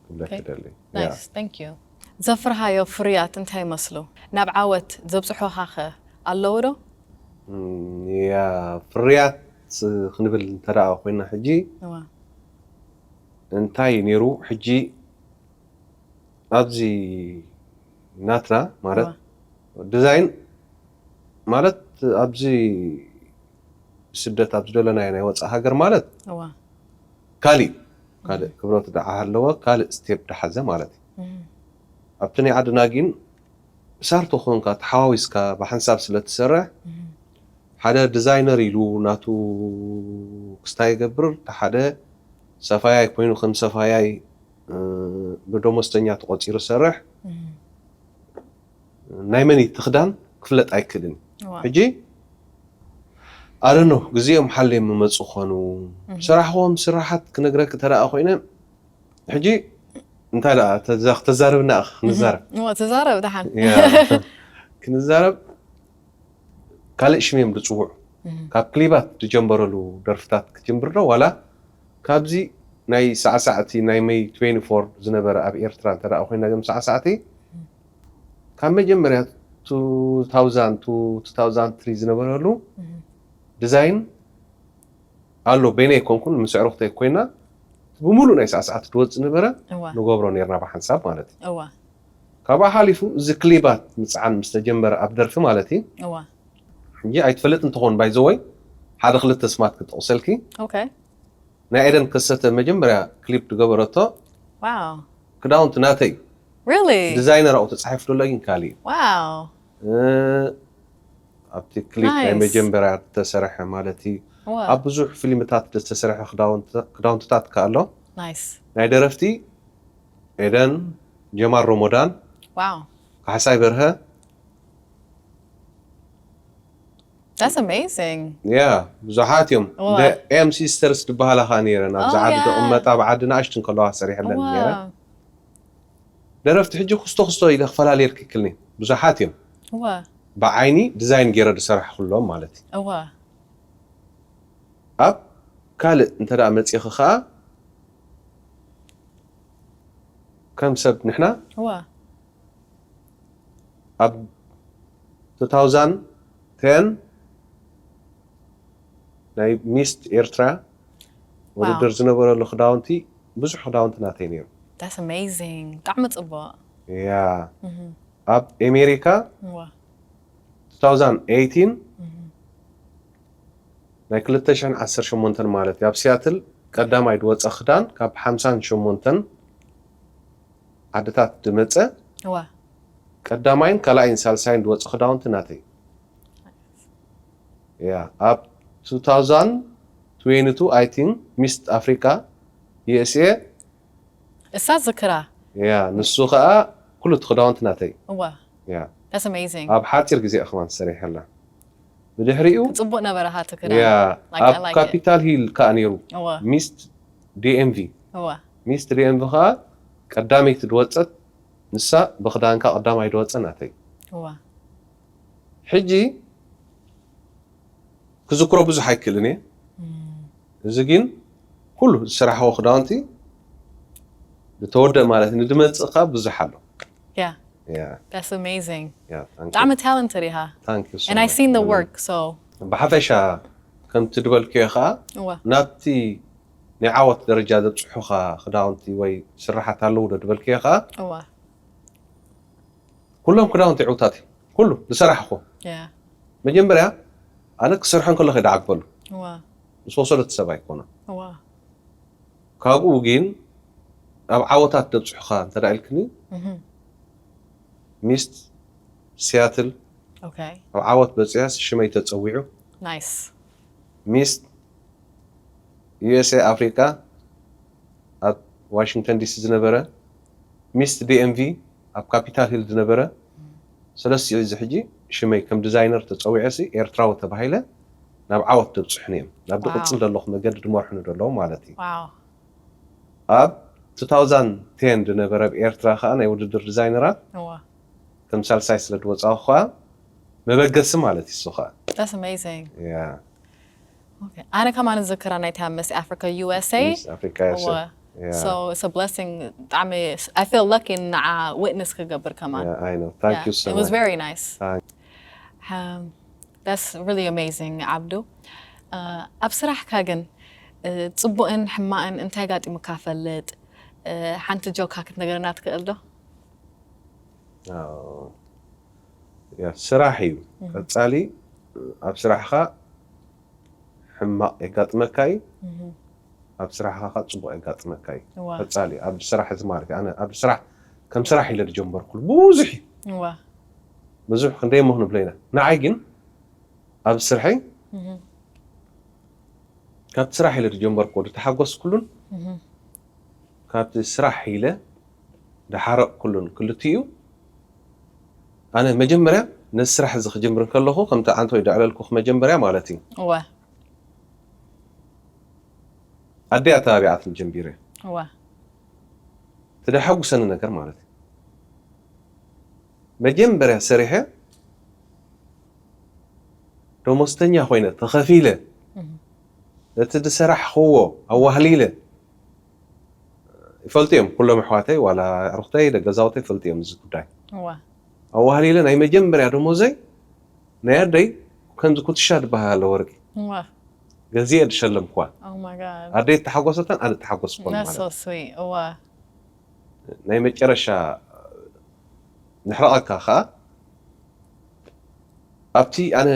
ክብለክ ኦኬ። ትደሊ። ናይስ ታንክ ዩ። ዘፍርሃዮ ፍርያት እንታይ ይመስሉ? ናብ ዓወት ዘብፅሖኻ ኸ ኣለዉ ዶ? ያ ፍርያት ክንብል እንተደኣ ኮይና ሕጂ እዋ እንታይ ነይሩ ሕጂ ኣብዚ ናትና ማለት ዲዛይን ማለት ኣብዚ ስደት ኣብ ዝደለናዮ ናይ ወፃእ ሃገር ማለት እዋ ካሊእ ካልእ ክብረት ደዓ ኣለዎ ካልእ ስቴፕ ደሓዘ ማለት እዩ። እም፣ ኣብቲ ናይ ዓድና ግን ብሳርቶ ኮንካ ተሓዋዊስካ ብሓንሳብ ስለ ትሰርሕ እም፣ ሓደ ዲዛይነር ኢሉ ናቱ ክስታይ ይገብር፣ ሓደ ሰፋያይ ኮይኑ ከም ሰፋያይ እ፣ ብደሞዝተኛ ተቆፂሩ ዝሰርሕ እም፣ ናይ መን እቲ ክዳን ክፍለጥ ኣይክእልን። እዋ ሕጂ ኣረኖ ግዜኦም ሓልዮም ምመፁ ኾኑ ስራሕዎም ስራሓት ክነግረክ ተደኣ ኮይነ ሕጂ እንታይ ደኣ ተዛ- ተዛርብና ኢኻ ክንዛረብ እዋ ተዛረብ ደሓን ያ፣ ክንዛረብ ካልእ ሽም እዮም ዝፅውዑ። ካብ ክሊባት ዝጀንበረሉ ደርፍታት ክጅምር ዶ ዋላ ካብዚ ናይ ሳዕሳዕቲ ናይ መይ ትዌንቲ ፎር ዝነበረ ኣብ ኤርትራ እንተ ደኣ ኮይና ዮም ሳዕሳዕቲ ካብ መጀመርያ two thousand to two thousand three ዝነበረሉ ዲዛይን ኣሎ። በይነይ ኣይኮንኩን ምስ ኣዕሩኽተይ ኮይና ብሙሉእ ናይ ሳዕሳዕቲ ዝወፅእ ዝነበረ እዋ ንገብሮ ነርና ብሓንሳብ ማለት እዩ። እዋ ካብኣ ሓሊፉ እዚ ክሊባት ምፅዓን ምስ ተጀመረ ኣብ ደርፊ ማለት እዩ። እዋ ሕጂ ኣይትፈልጥ እንተኾን ባይዘወይ ሓደ ክልተ ስማት ክጠቕሰልኪ ኦኬ ናይ ኤደን ከሰተ መጀመርያ ክሊፕ ዝገበረቶ ዋው ክዳውንቲ ናተይ ሪሊ ዲዛይነር ኣብኡ ተፃሒፉ ዘሎ ግን ካሊእ እዩ። ዋው እ፣ ኣብቲ ክሊፕ ናይ ናይስ። መጀመርያ ዝተሰርሐ ማለት እዩ። ዋው ኣብ ብዙሕ ፊልምታት ዝተሰርሐ ክዳውንቲ- ክዳውንትታት ከ ኣሎ ናይስ ናይ ደረፍቲ ኤደን ጀማል ሮሞዳን ዋው ካሕሳይ በርሀ። That's amazing. ያ ብዙሓት እዮም። እዋ። The M Sisters ዝበሃላ ከዓ ነይረን። ኣብዚ Oh, ዓዲ yeah. ዝቕመጣ፣ ኣብ ዓዲ ንኣሽቱ እንከለዋ ሰሪሐለን ነይረ። እዋ ደረፍቲ ሕጂ ክስቶ ክስቶ ኢለ ክፈላልየልክ ይክልኒ። ብዙሓት እዮም። እዋ ብዓይኒ ዲዛይን ገይረ ዝሰራሕኩሎም ማለት እዩ። እዋ ኣብ ካልእ እንተ ደኣ መጺኺ ከዓ ከም ሰብ ንሕና እዋ ኣብ two thousand ten ናይ ሚስት ኤርትራ ውድድር ዝነበረሉ ክዳውንቲ፣ ብዙሕ ክዳውንቲ ናተይ ነይሩ። That's amazing. ብጣዕሚ ጽቡቕ። ያ ኣብ ኣሜሪካ እዋ two thousand eighteen ናይ ክልተ ሽሕን ዓሰርተ ሸሞንተን ማለት እዩ፣ ኣብ ሲያትል ቀዳማይ ዝወፀ ክዳን ካብ ሓምሳን ሸሞንተን ዓድታት ዝመፀ እዋ ቀዳማይን ካልኣይን ሳልሳይን ዝወፀ ክዳውንቲ ናተይ። ያ ኣብ two thousand twenty-two I think ሚስት ኣፍሪካ USA እሳ ዝክራ ያ ንሱ ከዓ ኩሉ እቲ ክዳውንቲ ናተይ። እዋ ያ That's amazing. ኣብ ሓፂር ግዜ እኽማን ሰሪሐላ። ብድሕሪኡ ጽቡቕ ነበረ ሃቲ ክዳ ያ Like, I ኣብ like it. ካፒታል ሂል ከዓ ነይሩ እዋ ሚስት ዲኤምቪ እዋ ሚስት ዲኤምቪ ከዓ ቀዳመይቲ ዝወፀት ንሳ ብክዳንካ ቀዳማይ ዝወፀ ናተይ። እዋ ሕጂ ክዝክሮ ብዙሕ ኣይክእልን እየ። እዚ ግን ኩሉ ዝሰራሕዎ ክዳውንቲ ዝተወደ ማለት ንድመፅእ ካብ ብዙሕ ኣሎ። Yeah ያ That's amazing. ያ thank you. ብጣዕሚ talented ኢኻ Thank you so And I much. seen the work so ብሓፈሻ ከምቲ ድበልክዮ ከዓ እዋ ናብቲ ናይ ዓወት ደረጃ ዘብፅሑኻ ክዳውንቲ ወይ ስራሓት ኣለዉ ዶ ድበልክዮ ከዓ እዋ ኩሎም ክዳውንቲ ዕውታት እዩ። ኩሉ ዝሰራሕኹ Yeah መጀመርያ ኣነ ክሰርሖ እንከሎ ከይደዓግበሉ እዋ ምስ ወሰደት ሰብ ኣይኮነ። እዋ ካብኡ ግን ኣብ ዓወታት ደብፅሑኻ እንተ ደኣ ኢልክኒ Mhm. ሚስት ሲያትል Okay ኣብ ዓወት በፂሐ ሽመይ ተፀዊዑ። Nice. ሚስት USA ኣፍሪካ ኣብ ዋሽንግተን ዲሲ ዝነበረ፣ ሚስት ዲኤምቪ ኣብ ካፒታል ሂል ዝነበረ፣ ሰለስቲኡ እዚ ሕጂ ሽመይ ከም ዲዛይነር ተፀዊዐ ሲ ኤርትራዊ ተባሂለ ናብ ዓወት ደብፅሑኒ እዮም። ናብ Wow. ዝቕፅል ዘለኹ መገዲ ድመርሑኒ ዘለዉ ማለት እዩ። Wow. ኣብ two thousand ten ዝነበረ ኣብ ኤርትራ ከዓ ናይ ውድድር ዲዛይነራት እዋ ከም ሳልሳይ ስለ ዝወፃኹ ከዓ መበገሲ ማለት እዩ እሱ ከዓ። That's amazing. Yeah. Okay. ኣነ ከማን ዝክራ ናይታ ምስ ኣፍሪካ USA ሚስ ኣፍሪካ USA. እዋ Yeah. So it's a blessing. ብጣዕሚ I feel lucky ንዓ witness ክገብር ከማን Yeah, I know. Thank Yeah, you so it was much. Very nice. Thank- Um, that's really amazing, ዓብዱ። Uh, ኣብ ስራሕካ ግን uh, ጽቡቕን ሕማቕን እንታይ ጋጢሙካ ፈልጥ? Uh, ሓንቲ ጆካ ክትነገርና ትክእል ዶ? Oh. Yeah, ስራሕ እዩ። ቀጻሊ ኣብ ስራሕኻ ሕማቕ የጋጥመካ እዩ፣ ኣብ ስራሕኻ ከዓ ጽቡቕ የጋጥመካ እዩ። እዋ ቀጻሊ ኣብ ስራሕ እዚ ማለት እዩ። ኣነ ኣብ ስራሕ ከም ስራሕ ኢለ ዝጀመርኩሉ ብዙሕ እዩ። እዋ ብዙሕ ክንደይ እሞ ክንብሎ ኢና። ንዓይ ግን ኣብ ስርሐይ እህ፣ ካብቲ ስራሕ ኢለ ዝጀመርኩ ዝተሓጎስኩሉን እህ፣ ካብቲ ስራሕ ኢለ ዝሓረቕኩሉን ክልቲኡ፣ ኣነ መጀመርያ ነዚ ስራሕ እዚ ክጅምር ከለኹ ከምቲ ዓንተወይ ደዕለልኩ መጀመርያ ማለት እዩ እዋ ኣደይ ኣተባቢዓትኒ ጀምቢረ እዋ ትደሓጉሰኒ ነገር ማለት እዩ። መጀመርያ ሰሪሐ ደሞዝተኛ ኮይነ ተኸፊለ እህ፣ ነቲ ዝሰራሕኽዎ ኣዋህሊለ ይፈልጡ እዮም ኩሎም ኣሕዋተይ ዋላ ኣዕሩኽተይ ደገዛውተይ ይፈልጡ እዮም እዚ ጉዳይ። እዋ ኣዋህሊለ ናይ መጀመርያ ደሞዘይ ናይ ኣደይ ከምዚ ኩትሻ ዝበሃል ኣሎ ወርቂ እዋ ገዚኤ ዝሸለምክዋ Oh my God. ኣደይ ተሓጎሰተን ኣነ ተሓጎስኩን That's ማለት so sweet. እዋ ናይ መጨረሻ ንሕረቐካ ከዓ ኣብቲ ኣነ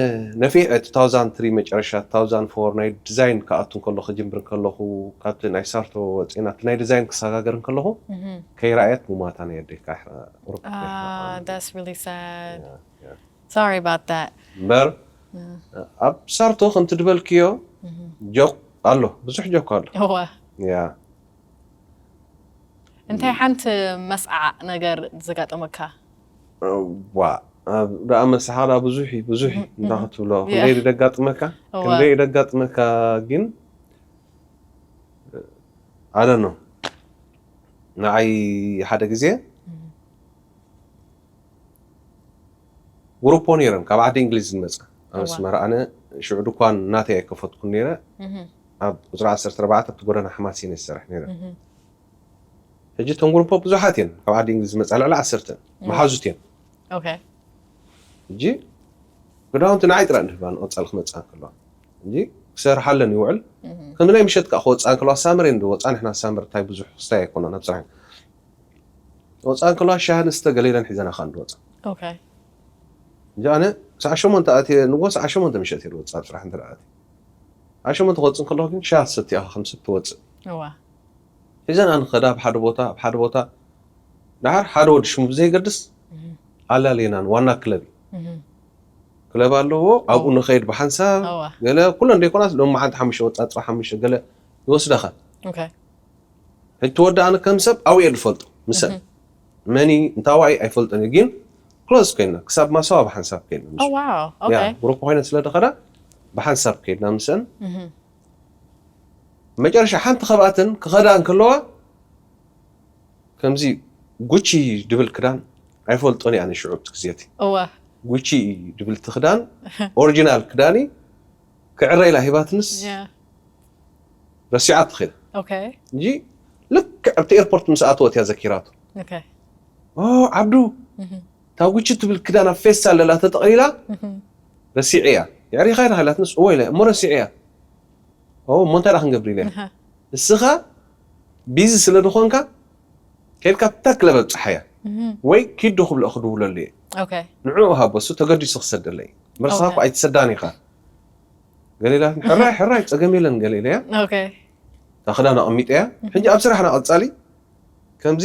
ነፊሕ two thousand three መጨረሻ two thousand four ናይ ዲዛይን ክኣቱ ከሎ ክጅምር ከለኹ ካብቲ ናይ ሳርቶ ወፂና እቲ ናይ ዲዛይን ክሰጋገር ከለኹ እህ፣ ከይረኣየት ሙማታ ናይ ኣደይ ከዓ ቁሩብ Ah, that's really sad. Yeah, yeah. Sorry about that. እምበር ኣብ ሳርቶ ከምቲ ዝበልክዮ ጆክ ኣሎ፣ ብዙሕ ጆክ ኣሎ። እዋ ያ እንታይ ሓንቲ መስዓዕ ነገር ዘጋጠመካ? ዋ ደኣ መሳሓቕ ደኣ ብዙሕ እዩ ብዙሕ እዩ እንዳ ክትብሎ ክንደይ ደጋጥመካ ክንደይ ደጋጥመካ ግን ኣለ ነው ንዓይ ሓደ ግዜ ጉሩፖ ነይረን ካብ ዓዲ እንግሊዝ ዝመፃ ኣብ ኣስመራ ኣነ ሽዑ ድኳን ናተይ ኣይከፈትኩን ነይረ ኣብ ቁፅሪ ዓሰርተ ኣርባዕተ ኣብቲ ጎደና ሓማሴን ዝሰርሕ ነይረ ሕጂ እቶም ጉሩፖ ብዙሓት እየን ካብ ዓዲ እንግሊዝ ዝመፃ ልዕሊ ዓሰርተ መሓዙት እየን ሕጂ ክዳውንቲ ንዓይ ጥራይ ንህባ ንቐፃል ክመፃ ከለዋ ሕጂ ክሰርሓለን ይውዕል ከምዚ ናይ ምሸት ከዓ ክወፃ ከለዋ ሳመር እየን ዝወፃ ንሕና ሳመር እንታይ ብዙሕ ክስታይ ኣይኮነን ኣብ ስራሕ ወፃ ከለዋ ሻሂ ንስተ ገለ ኢለን ሒዘና ከዓ ንወፃ እንጂ ኣነ ሰዓ ሸሞንተ ኣትየ ንጎ ሰዓ ሸሞንተ ምሸት እየ ዝወፅእ ኣብ ስራሕ እንተ ኣትየ ኣብ ሸሞንተ ክወፅእ ከለኹ ግን ሻሂ ትሰቲ ኢኻ ከም ሰብ ትወፅእ ሒዘን ኣንኸዳ ኣብ ሓደ ቦታ ኣብ ሓደ ቦታ ድሓር ሓደ ወዲ ሽሙ ብዘይገድስ ኣላለየናን ዋና ክለብ እዩ ክለብ ኣለዎ ኣብኡ ንኸይድ ብሓንሳብ ገለ ኩለን ዘይኮናስ ሎም መዓንቲ ሓሙሽተ ወፃ ፅባ ሓሙሽተ ገለ ይወስደኻ ሕጂ ወዲ ኣነ ከም ሰብ ኣብኡ እየ ዝፈልጦ ምሰን መኒ እንታዋይ ኣይፈልጦን ግን ክሎዝ ኮይና ክሳብ ማሰዋ ብሓንሳብ ኮይና ጉሩፕ ኮይነ ስለ ደኸዳ ብሓንሳብ ከይድና ምስአን መጨረሻ ሓንቲ ካብኣተን ክኸዳ እንከለዋ ከምዚ ጉቺ ድብል ክዳን ኣይፈልጦን እየ ኣነ ሽዑ እቲ ግዜ እቲ ጉቺ ድብል እቲ ክዳን ኦሪጂናል ክዳን እዩ ክዕረ ኢላ ሂባትንስ ረሲዓ ትኽእል እንጂ ልክዕ ኣብቲ ኤርፖርት ምስ ኣተወት እያ ዘኪራቶ ዓብዱ እታ ጉቺ ትብል ክዳን ኣብ ፌስታል ለላ ተጠቕሊላ ረሲዐ እያ የዕሪኻ ኢላ ኢላትንስ እወ ኢለ እሞ ረሲዐ እያ እሞ እንታይ ዳ ክንገብር ኢለ እስኻ ቢዚ ስለ ዝኾንካ ከይድካ ብታ ክለብ ኣብፅሓያ ወይ ኪድ ዶ ክብልኦ ክድውለሉ እየ ንዕኡ ሃቦ እሱ ተገዲሱ ክሰደለይ መርሳኻ እኮ ኣይትሰዳን ኢኻ ገለ ኢላትኒ ሕራይ ሕራይ ፀገም የለን ገለ ኢለያ እታ ክዳን ኣቐሚጠያ ሕጂ ኣብ ስራሕና ቀፃሊ ከምዚ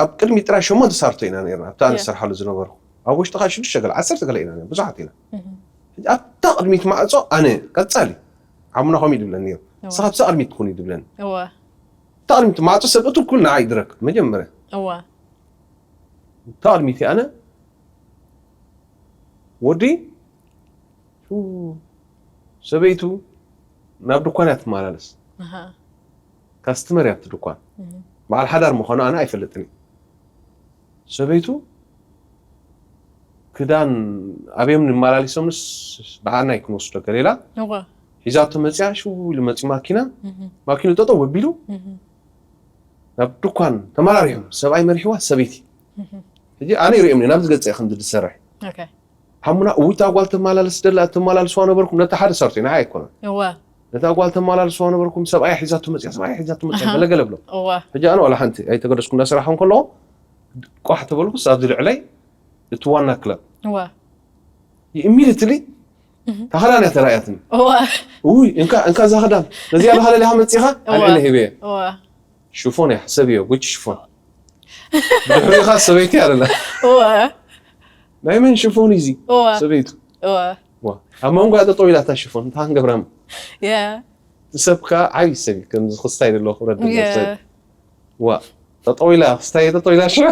ኣብ ቅድሚ ጥራይ ሸሞንተ ሳርቶ ኢና ነርና ኣብታ ንሰርሓሉ ዝነበርኩ ኣብ ውሽጢ ከዓ ሽዱሽተ ገለ ዓሰርተ ገለ ኢና ብዙሓት ኢና ኣብታ ቅድሚት ማዕፆ ኣነ ቀፃሊ ዓሙና ከምኡ ይድብለኒ ነይሩ ንስኻ ኣብዛ ቅድሚት ትኩን ይድብለኒ እታ ቅድሚት ማዕፆ ሰብ እትኩል ንዓ ይድረክ መጀመርያ እታ ቅድሚት ኣነ ወዲ ሰበይቱ ናብ ድኳን እያ ትመላለስ ካስትመር እያ ኣብቲ ድኳን በዓል ሓዳር ምዃኑ ኣነ ኣይፈልጥን እዩ ሰበይቱ ክዳን ኣብዮም ንመላሊሶምስ ብዓናይ ክንወስዶ ገሌላ ሒዛቶ መፅያ ሽው ኢሉ መፂ ማኪና ማኪኑ ጠጠው ኣቢሉ ናብ ድኳን ተመራሪሖም ሰብኣይ መሪሕዋ ሰበይቲ ሕጂ ኣነ ይሪኦም ናብዚ ገፀ ከምዚ ዝሰርሕ ሓሙና እውይ እታ ጓል ተመላለስ ደላ ተመላልስዋ ነበርኩም ነታ ሓደ ሰርቶ ኢና ኣይኮነ እዋ ነታ ጓል ተመላልስዋ ነበርኩም ሰብኣይ ሒዛቶ መፅያ ሰብኣይ ሒዛቶ መፅያ ገለገለ ብሎ እዋ ሕጂ ኣነ ዋላ ሓንቲ ኣይተገደስኩም እናሰራሕኩም ከለኹ ቋሕ ተበልኩስ ኣብዚ ልዕለይ እቲ ዋና ክለብ እዋ ኢሚድትሊ ተኸዳን እያ ተራእያትኒ እዋ ውይ እንካ እንካ እዛ ኸዳን ነዚኣ ዳኸለሊኻ መፂኻ ኣልዕለ ሂበየ እዋ ሽፎን እያ ሕሰብዮ ጉቺ ሽፎን ብድሕሪኻ ሰበይቲ ኣለላ እዋ ናይ መን ሽፎን እዩ እዚ እዋ ሰበይቱ እዋ ዋ ኣብ መንጎ እያ ጠጠው ኢላ እታ ሽፎን እንታይ ክንገብራ እሞ ያ እቲ ሰብ ከዓ ዓብዪ ሰብ እዩ ከምዚ ክስታይ ደለዎ ክብረት ደለዎ ሰብ ዋ ጠጠው ኢላ ክስታይ ጠጠው ኢላ ሽዑ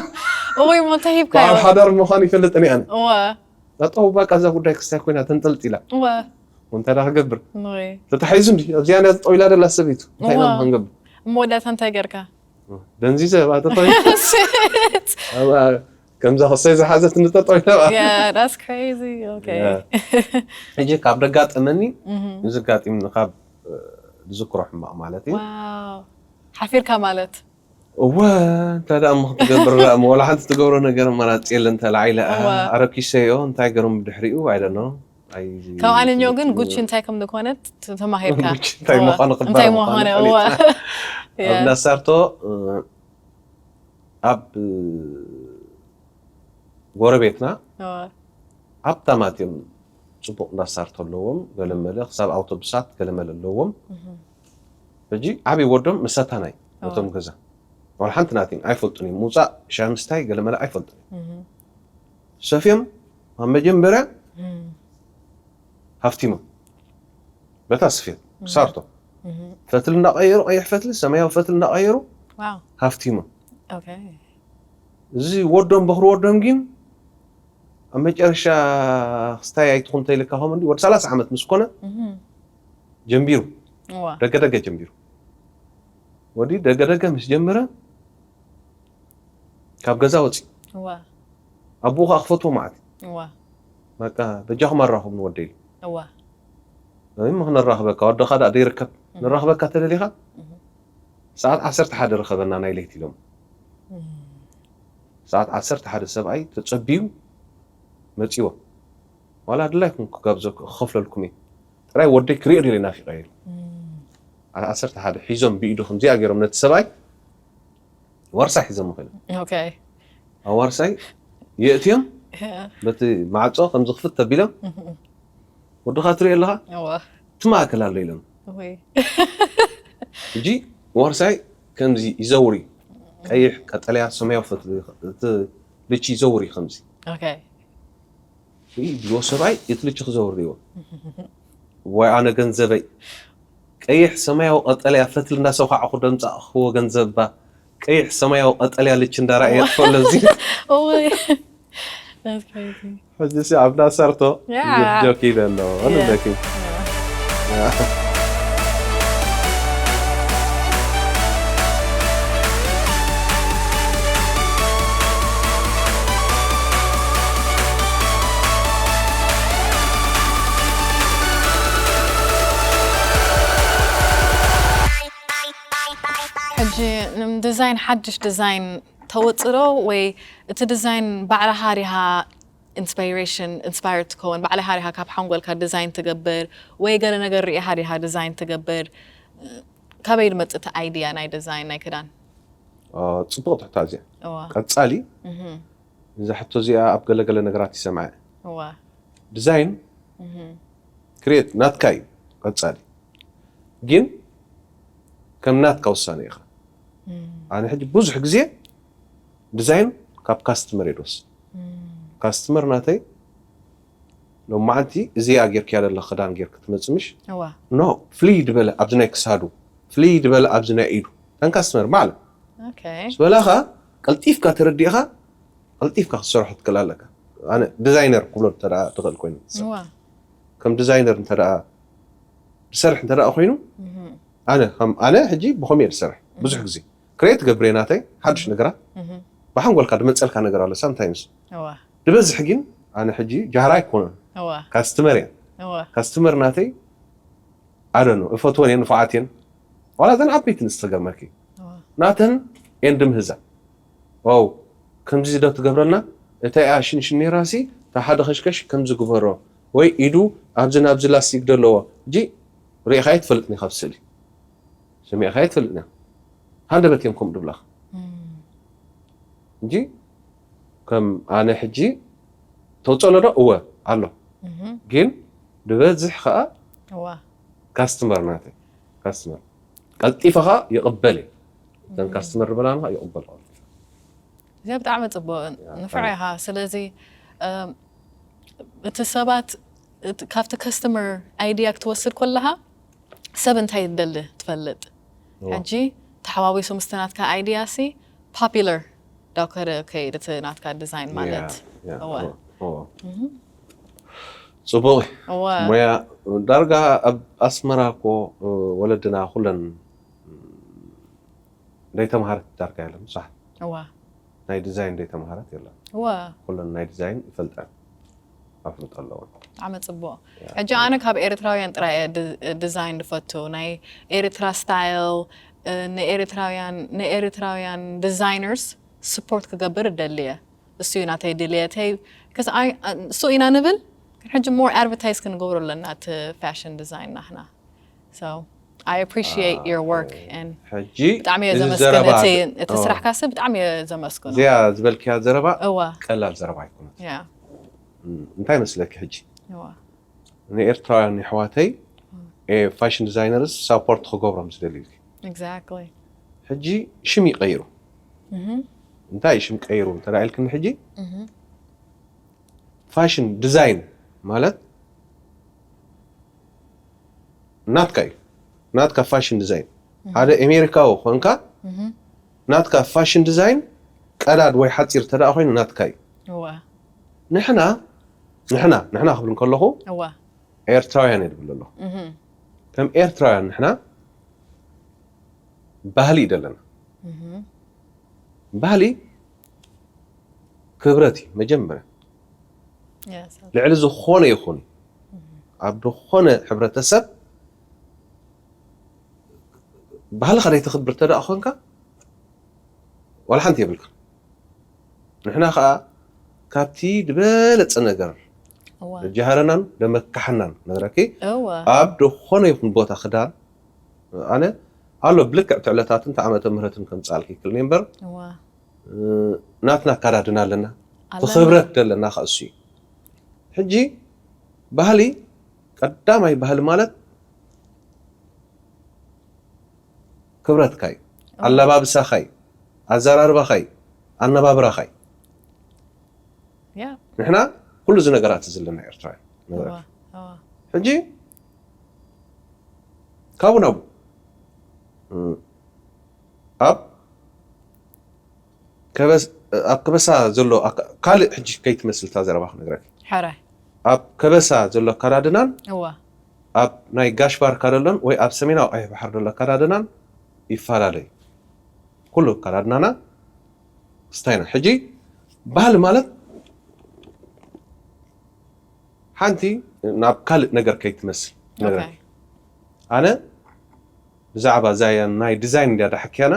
እወይ እሞ እንታይ ሂብካዮ በዓል ሓዳር ምዃን ይፈልጥን እየ ኣነ እዋ ጠጠው በቃ እዛ ጉዳይ ክስታይ ኮይና ተንጠልጢላ እዋ እንታይ ዳ ክገብር እወይ ተታሒዙ እንዲ ኣብዚኣ እንድያ ጠጠው ኢላ ደላ ሰበይቱ እንታይ ኢና እዋ ክንገብር እሞ ወዳእታ እንታይ ገርካ ደንዚዘ ኣብኣ ጠጠው ኢላ ስት ኣብኣ ከምዛ ክስታይ ዝሓዘት እንጠጠው ኢላ ኣብኣ Yeah, that's crazy. Okay. ሕጂ ካብ ደጋጠመኒ Mhm. እዚ ኣጋጢምኒ ካብ ዝዝክሮ ሕማቕ ማለት እዩ Wow. ሓፊርካ ማለት እወ እንታይ ደኣ እሞ ክትገብር ደኣ እሞ ዋላ ሓንቲ ትገብሮ ነገር ኣማራፂ የለን ተላዒለ እወ። ኣረኪሰዮ እንታይ ገሮም ብድሕሪኡ ኣይደኖ ካብ ኣነኛው ግን ጉቺ እንታይ ከም ዝኾነት ተ- ተማሂርካ ጉቺ እንታይ እወ። ምዃኑ እንታይ ክበረም ምዃኑ ምዃኑ እወ። ፈሊጥና። Yeah. ኣብ ናሳርቶ እ፣ ኣብ እ፣ ጎረቤትና እወ። ሃብታማት እዮም ፅቡቕ እንዳሳርቶ ኣለዎም ገለመለ ክሳብ ኣውቶቡሳት ገለመለ ኣለዎም እህ። ሕጂ ዓብዪ ወዶም መሳታናይ ነቶም ገዛ ዋላ ሓንቲ ናትን ኣይፈልጡን እዮም ምውፃእ ሻምስታይ ገለመለ ኣይፈልጡን እዮም እህ። ሰፍዮም ኣብ መጀመርያ እህ። ሃፍቲሞም በታ ስፌት ክሳርቶ እህ። ፈትሊ እንዳቀየሩ ቀይሕ ፈትሊ ሰማያዊ ፈትሊ እንዳቀየሩ ዋው። ሃፍቲሞም ኦኬ። እዚ ወዶም በኽሪ ወዶም ግን ኣብ መጨረሻ ክስታይ ኣይትኹን ተይልካ ከምኡ እንዲ ወዲ ሰላሳ ዓመት ምስ ኮነ እህ ጀምቢሩ እዋ ደገደገ ጀምቢሩ ወዲ ደገደገ ምስ ጀመረ ካብ ገዛ ወፂ እዋ ኣቦኡ ከዓ ክፈትዎ ማለት እዩ እዋ በቃ በጃኹም ኣራኹብኒ ወደይ እዋ ወይ ምኽነራኽበካ ወደኻ ዳ ዘይርከብ ንራኽበካ ተደሊኻ ሰዓት ዓሰርተ ሓደ ርኸበና ናይ ለይቲ ኢሎም ሰዓት ዓሰርተ ሓደ ሰብኣይ ተፀቢዩ መፂዎ ዋላ ድላይኩም ክጋብዘ ክኸፍለልኩም እየ ጥራይ ወደይ ክሪኦ ድለ ናፊቐ ኢሉ ዓሰርተ ሓደ ሒዞም ብኢዱ ከምዚኣ ገይሮም ነቲ ሰብኣይ ዋርሳይ ሒዞም ኸይኖም ኦኬ ኣብ ዋርሳይ የእትዮም በቲ ማዕፆ ከም ዝኽፍት ተቢሎም ወድኻ ትሪኦ ኣለኻ እዋ እቲ ማእከል ኣሎ ኢሎም ወይ ሕጂ ዋርሳይ ከምዚ ይዘውር እዩ ቀይሕ ቀጠልያ ሰማያዊ ፈትሊ እቲ ልቺ ይዘውር እዩ ከምዚ ኦኬ ይብልዎ ሰብኣይ እቲ ልቺ ክዘውር ይዎ ወይ ኣነ ገንዘበይ ቀይሕ ሰማያዊ ቀጠልያ ፈትሊ እንዳሰኳዕኹ ደምፃእኽዎ ገንዘብባ ቀይሕ ሰማያዊ ቀጠልያ ልቺ እንዳረኣየ ትፈሎ እዚ ወይ That's crazy. ሕጂ ሲ ኣብ ናሰርቶ Yeah. ጆክ ኢለ ኣለዎ Yeah. ንለኪ ሕጂ ዲዛይን ሓድሽ ዲዛይን ተወፅእ ዶ ወይ እቲ ዲዛይን ባዕልኻ ዲኻ ኢንስፓይሬሽን ኢንስፓየር ትኸውን ባዕልኻ ዲኻ ካብ ሓንጎልካ ዲዛይን ትገብር ወይ ገለ ነገር ርኢኻ ዲኻ ዲዛይን ትገብር ካበይ ዝመፅእ እቲ ኣይድያ ናይ ዲዛይን ናይ ክዳን ጽቡቕ ትሕታ እዚኣ እዋ ቀጻሊ እህ እዛ ሕቶ እዚኣ ኣብ ገለገለ ነገራት ይሰምዓ እዋ ዲዛይን እህ ክሬት ናትካ እዩ ቀጻሊ ግን ከም ናትካ ውሳነ ኢኻ እህ ኣነ ሕጂ ብዙሕ ግዜ ዲዛይን ካብ ካስትመር እየ ዝወስድ እህ ካስትመር ናተይ ሎማዓንቲ እዚኣ ጌርክያ ዘለኻ ክዳን ጌርክ ትመጽእ ምሽ እዋ ኖ ፍልይ ዝበለ ኣብዚ ናይ ክሳዱ ፍልይ ዝበለ ኣብዚ ናይ ኢዱ እተን ካስትመር ባዕላ ኦኬ ዝበላኻ ቀልጢፍካ ተረዲእኻ ቀልጢፍካ ክትሰርሖ ትክእል ኣለካ ኣነ ዲዛይነር ክብሎ እንተ ደኣ ትኽእል ኮይኑ እዋ ከም ዲዛይነር እንተ ደኣ ዝሰርሕ እንተ ደኣ ኮይኑ እህ ኣነ ከም ኣነ ሕጂ ብኸምኡ እየ ዝሰርሕ ብዙሕ ግዜ ክሬት ገብረ ናተይ ሓድሽ ነገራት እህ ብሓንጎልካ ድመፀልካ ነገር ኣሎ ሳምታይምስ እዋ ድበዝሕ ግን ኣነ ሕጂ ጃህራ ኣይኮነን እዋ ካስትመር እያ እዋ ካስትመር ናተይ ኣደኖ እፈትወን እየን ንፉዓት እየን ዋላ እተን ዓበይቲ ንስ ተገርመኪ እዋ ናተን ኤንድ ምህዛ ዋው ከምዚ ዶ ትገብረልና እታ እያ ሽንሽን ነይራሲ እታ ሓደ ኸሽከሽ ከምዚ ግበሮ ወይ ኢዱ ኣብዚ ናብዚ ላስቲክ ደለዎ እጂ ርኢኻዮ ትፈልጥኒ ካብ ስእሊ ሰሚዕኻዮ ትፈልጥኒ ሃንደበት እዮም ከምኡ ድብላኻ እህ እንጂ ከም ኣነ ሕጂ ተውፅኦሎ ዶ እወ ኣሎ እህ ግን ድበዝሕ ከዓ እዋ ካስትመር ናተይ ካስትመር ቀልጢፈ ከዓ ይቕበል እየ እተን ካስትመር ዝበላና ከዓ ይቕበል እዚኣ ብጣዕሚ ፅቡቅ ንፍዕ ኢኻ ስለዚ እም፣ እቲ ሰባት እቲ- ካብቲ ከስተመር ኣይድያ ክትወስድ ከለኻ ሰብ እንታይ ደሊ ትፈልጥ ሕጂ ተሓዋዊሱ ምስቲ ናትካ ኣይድያ ሲ ፖፑለር ዳው ከደ ከይድ እቲ ናትካ ዲዛይን ማለት እወ ፅቡቅ እወ ሞያ ዳርጋ ኣብ ኣስመራ እኮ ወለድና ኩለን ዘይተምሃረት ዳርጋ የለን ሳሕ እወ ናይ ዲዛይን ዘይተምሃረት የለን እወ ኩለን ናይ ዲዛይን ይፈልጠን ኣፍልጦ ኣለውን ብጣዕሚ ፅቡቅ ሕጂ ኣነ ካብ ኤርትራውያን ጥራይ እየ ዲ- ዲዛይን ዝፈቱ ናይ ኤርትራ ስታይል እ፣ ንኤርትራውያን ንኤርትራውያን ዲዛይነርስ ስፖርት ክገብር እደሊ እየ እሱ እዩ ናተይ ድልየተይ ከዚ ኣይ- እሱ ኢና ንብል ግን ሕጂ ሞር ኣድቨርታይዝ ክንገብሮ ኣለና እቲ ፋሽን ዲዛይን ናህና so I appreciate your work and ሕጂ ብጣዕሚ እየ እዚ ዘመስግን ዘረባ እቲ እቲ ኦ፣ ስራሕካሲ ብጣዕሚ እየ ዘመስግኖ እዚኣ ዝበልክያ ዘረባ እዋ ቀላል ዘረባ ኣይኮነት ያ እም፣ እንታይ መስለኪ ሕጂ እዋ ንኤርትራውያን የሕዋተይ ፋሽን ዲዛይነርስ ሳፖርት ክገብሮም ዝደልዩ exactly ሕጂ ሽም ይቀይሩ እንታይ ሽም ቀይሩ እንተዳ ኢልክኒ ሕጂ ፋሽን ዲዛይን ማለት ናትካ እዩ ናትካ ፋሽን ዲዛይን ሓደ ኣሜሪካዊ ኮንካ ናትካ ፋሽን ዲዛይን ቀዳድ ወይ ሓፂር ተደኣ ኮይኑ ናትካ እዩ እዋ ንሕና ንሕና ንሕና ክብል እንከለኹ እዋ ኤርትራውያን እየ ዝብል ኣለኹ። እህ ከም ኤርትራውያን ንሕና ባህሊ እዩ ዘለና። እህ ባህሊ ክብረት እዩ መጀመርያ። yes ልዕሊ ዝኾነ ይኹን ኣብ ዝኾነ ሕብረተሰብ ባህልኻ ዘይተኽብር ተደኣ ኮንካ ዋላ ሓንቲ የብልካ። ንሕና ከዓ ካብቲ ዝበለፀ ነገር እዋ ደጃሃረናን ደመካሕናን ነግረኪ እዋ ኣብ ዝኾነ ይኹን ቦታ ክዳን ኣነ ኣሎ ብልክዕ ትዕለታትን ዓመተ ምህረትን ከምፅኣልኪ ይክልኒ እምበር እዋ ናትና ኣካዳድና ኣለና ኣለና። ክብረት ዘለና ከእሱ እዩ። ሕጂ ባህሊ ቀዳማይ ባህሊ ማለት ክብረትካ እዩ። ኣለባብሳኻ እዩ። ኣዘራርባኻ እዩ። ኣነባብራኻ እዩ። ያ ንሕና ኩሉ እዚ ነገራት እዚ ኣለና ኤርትራውያን እዋ ነገራት እዋ ሕጂ ካብኡ ናብኡ እም፣ ኣብ ከበስ- ኣብ ከበሳ ዘሎ ኣካ- ካልእ ሕጂ ከይትመስል እታ ዘረባ ክነግረኪ ሕራይ ኣብ ከበሳ ዘሎ ኣካዳድናን እዋ ኣብ ናይ ጋሽ ባርካ ዘሎን ወይ ኣብ ሰሜናዊ ቀይሕ ባሕሪ ዘሎ ኣካዳድናን ይፈላለዩ። ኩሉ ኣካዳድናና ስታይና ሕጂ ባህሊ ማለት ሓንቲ ናብ ካልእ ነገር ከይትመስል ነገር okay ኣነ ብዛዕባ እዛ ናይ ዲዛይን እንድያ ዳሓክያና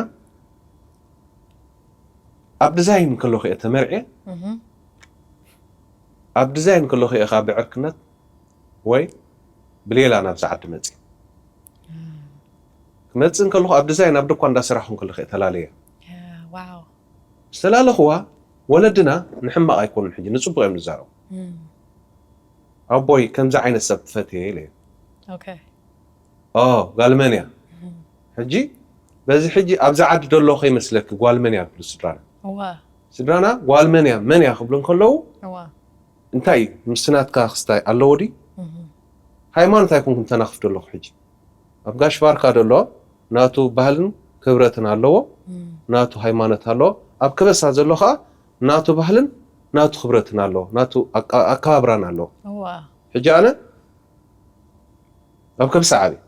ኣብ ዲዛይን ከለኹ እየ ተመርዕየ እህ ኣብ ዲዛይን ከለኹ እየ ካብ ብዕርክነት ወይ ብሌላ ናብዚ ዓዲ መፅእ ክመፅእ እንከለኹ ኣብ ዲዛይን ኣብ ድኳ እንዳሰራሕኩ እንከለኹ እየ ተላለየ wow ዝተላለኽዋ ወለድና ንሕማቕ ኣይኮኑን ሕጂ ንፅቡቕ እዮም ዝዛረቡ ኣቦይ ከምዚ ዓይነት ሰብ ትፈትየ ኢለ okay ኦ ጋልመን እያ ሕጂ በዚ ሕጂ ኣብዚ ዓዲ ደሎ ከይመስለኪ ጓልመን እያ ክብሉ ስድራና እዋ ስድራና ጓልመን እያ መን እያ ክብሉ እንከለዉ እዋ እንታይ እዩ ምስቲ ናትካ ክስታይ ኣለዎ ድዩ ሃይማኖት ኣይኮንኩም ተናኽፍ ዘለኹ ሕጂ ኣብ ጋሽ ባርካ ዘሎ ናቱ ባህልን ክብረትን ኣለዎ ናቱ ሃይማኖት ኣለዎ ኣብ ከበሳ ዘሎ ከዓ ናቱ ባህልን ናቱ ክብረትን ኣለዎ ናቱ ኣካ- ኣከባብራን ኣለዎ እዋ ሕጂ ኣነ ኣብ ከበሳ ዓብየ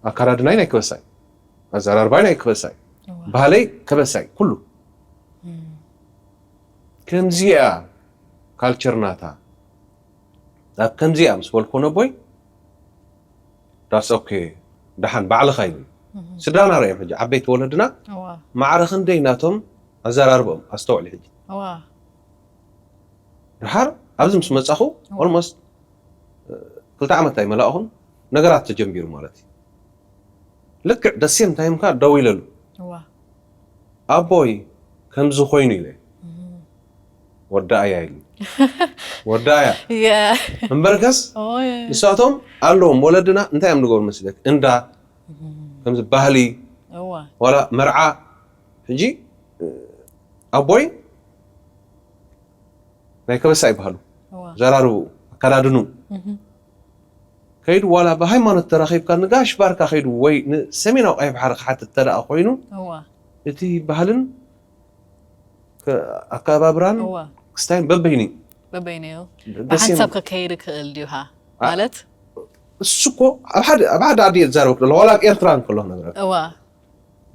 ኣካዳድናይ ናይ ከበሳይ ኣዘራርባይ ናይ ከበሳይ እዋ ባህለይ ከበሳይ ኩሉ ከምዚኣ ካልቸር ናታ ኣብ ከምዚኣ ምስ በልኮ ነቦይ that's okay ደሓን ባዕልኻ ይብል ስድራና ርኦም ሕጂ ዓበይቲ ወለድና እዋ ማዕረ ክንደይ ናቶም ኣዘራርበኦም ኣስተውዕሊ ሕጂ እዋ ድሓር ኣብዚ ምስ መጻኹ almost ክልተ ዓመት ኣይመላእኹን ነገራት ተጀሚሩ ማለት እዩ ልክዕ ደሴም ታይምካ ደው ኢለሉ እዋ ኣቦይ ከምዚ ኮይኑ ኢለ ወዳእያ ኢሉ ወዳእያ yeah እምበርከስ oh yeah ንሳቶም ኣለዎም ወለድና እንታይ እዮም ንገብሩ መስለክ እንዳ ከምዚ ባህሊ እዋ ዋላ መርዓ ሕጂ ኣቦይ ናይ ከበሳ ይበሃሉ እዋ ዘራርቡ ኣከዳድኑ እህ ከይዱ ዋላ ብሃይማኖት ተራኺብካ ንጋሽ ባርካ ከይዱ ወይ ንሰሜናዊ ቀይ ባሕሪ ክሓትት ተደኣ ኮይኑ እዋ እቲ ባህልን ከ- ኣከባብራን እዋ ክስታይን በበይኒ በበይነዮ ደስ ብሓንሳብ ይብል። ከከይድ ክእል ድዩ ሃ ማለት እሱ እኮ ኣብ ሓደ ኣብ ሓደ ዓዲ እየ ዝዛረበክ ዘለኹ ዋላ ኣብ ኤርትራ እንከሎ ክነግረካ እዋ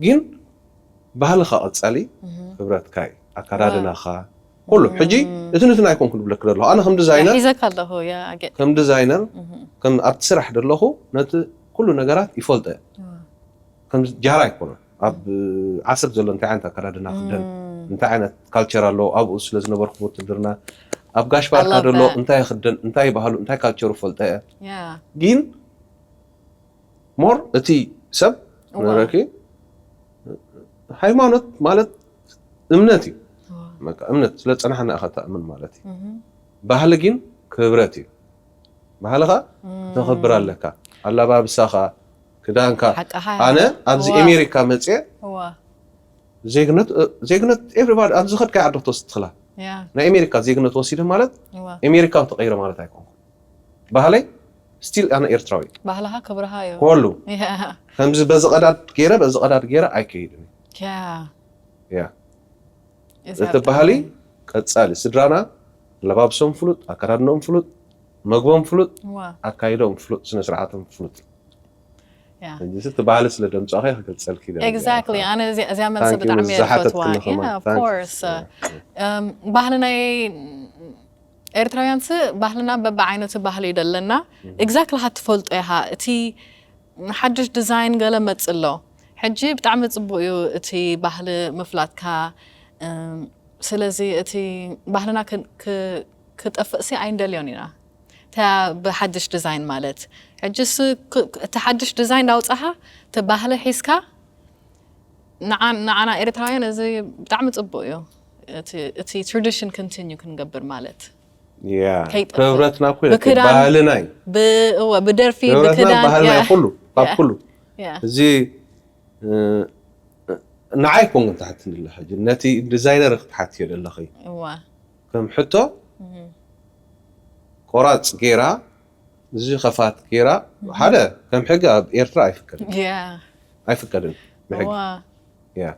ግን ባህልኻ ቀጻሊ ክብረትካ እዩ ኣከዳድናኻ ኩሉ ሕጂ እቲ ንትን ኣይኮንኩ ዝብለክ ዘለኹ ኣነ ከም ዲዛይነር ሒዘካ ኣለኹ ያ ኣገ ከም ዲዛይነር ከም ኣብቲ ስራሕ ዘለኹ ነቲ ኩሉ ነገራት ይፈልጦ እየ ከም ጃራ ኣይኮነ ኣብ ዓሰብ ዘሎ እንታይ ዓይነት ኣከዳድና ክደን እንታይ ዓይነት ካልቸር ኣለዎ ኣብኡ ስለ ዝነበርኩ ውትድርና ኣብ ጋሽ ባርካ ኣለበ። ዘሎ እንታይ ክደን እንታይ ባህሉ እንታይ ካልቸሩ ፈልጠ እየ ያ ግን ሞር እቲ ሰብ እዋ። ንረኪ ሃይማኖት ማለት እምነት እዩ እዋ። በቃ እምነት ስለ ፀናሕና ኢኻ ተእምን ማለት እዩ እህም። ባህሊ ግን ክብረት እዩ ባህልኻ ክተኽብር ኣለካ ኣላባብሳኻ ክዳንካ ሓቅኻ ኣነ ኢኻ። ኣብዚ እዋ። ኣሜሪካ መፅየ እዋ ዜግነት እ፣ ዜግነት ኤቭሪባዲ ኣብዚ ኸድካ ዓዲ ክትወስድ ትኽላ ያ ናይ ኣሜሪካ ዜግነት ወሲደ ማለት እዋ ኤሜሪካዊ ተቐይረ ማለት ኣይኮንኩ ባህለይ ስቲል ኣነ ኤርትራዊ ባህልኻ ክብርኻ እዩ ኩሉ ያ ከምዚ በዚ ቀዳድ ገይረ በዚ ቀዳድ ገይረ ኣይከይድን ያ ያ It's እቲ happening. ባህሊ ቀጻሊ ስድራና ኣለባብሶም ፍሉጥ፣ ኣከዳድኖም ፍሉጥ፣ መግቦም ፍሉጥ፣ ዋ ኣካይዶም ፍሉጥ፣ ስነ ስርዓቶም ፍሉጥ። ያ ሕጂ እቲ ባህሊ ስለ ደምጻኸ ክገልጸልኪ ደረጃ exactly ኣነ እዚ- እዚኣ መልሲ Thank you ብጣዕሚ እያ ዝሓተትክኒ ዝፈትዋ ከማን። yeah, of Thank you. course um, ባህልና ኤርትራውያንስ ባህልና በብዓይነቱ ባህሊ እዩ ደለና exactly ሃ ትፈልጦ ኢኻ እቲ ሓድሽ ዲዛይን ገለ መጽእ ኣሎ ሕጂ ብጣዕሚ ጽቡቅ እዩ እቲ ባህሊ ምፍላጥካ እም፣ ስለዚ እቲ ባህልና ክ- ክ- ክጠፍእ ሲ ኣይንደልዮን ኢና እታ ብሓድሽ ዲዛይን ማለት ሕጂ እሱ ክ- እቲ ሓድሽ ዲዛይን ዳውጻኻ እቲ ባህሊ ሒዝካ ንዓ- ንዓና ኤርትራውያን እዚ ብጣዕሚ ጽቡቅ እዩ እቲ- እቲ tradition continue ክንገብር ማለት ያ ከይጠፍእ። ክብረትና እኮ እዩ ብክዳን- ባህልና እዩ። ብ- እወ፣ ብደርፊ ክብረትና ብክዳን ባህልና ያ፣ እዩ ኩሉ ካብ ያ። ኩሉ ያ፣ እዚ እ፣ ንዓይ ኮን ክትሓትኒ ኣለኻ ሕጂ ነቲ ዲዛይነር ክትሓትዮ ዘለኺ እወ፣ ከም ሕቶ እህ፣ ቆራፅ ጌራ እዚ ከፋት ጌራ ሓደ ከም ሕጊ ኣብ ኤርትራ ኣይፍቀድን ያ፣ ኣይፍቀድን ብሕጊ እወ፣ ያ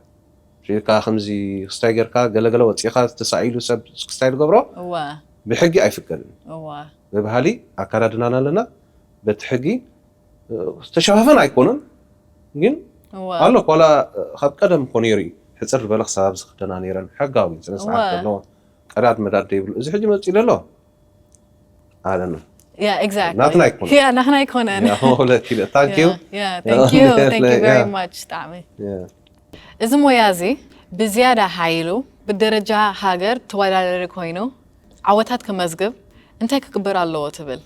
ሽካ ከምዚ ክስታይ ጌርካ ገለገለ ወፂኻ ዝተሳኢሉ ሰብ ክስታይ ዝገብሮ እወ፣ ብሕጊ ኣይፍቀድን እወ፣ ብባህሊ ኣካዳድናና ኣለና በቲ ሕጊ እ፣ ዝተሸፋፈን ኣይኮነን ግን እወ፣ ኣሎ ኮላ ካብ ቀደም እኮ ነይሩ እዩ ሕፅር ዝበለ ክሳብ ዝክደና ነይረን ሕጋዊ ስነ ስርዓት እወ። ዘለዎ ቀዳድ መዳድ ዘይብሉ እዚ ሕጂ መፅኡ ዘሎ ኣለና ያ፣ exactly ናትና ኣይኮነን። ያ፣ ናትና ኣይኮነን ያ፣ ሁለት ኪሎ thank you ያ፣ thank you thank you very ያ። much ብጣዕሚ ያ። እዚ ሞያ እዚ ብዝያዳ ሓይሉ ብደረጃ ሃገር ተወዳዳሪ ኮይኑ ዓወታት ክመዝግብ እንታይ ክግበር ኣለዎ ትብል?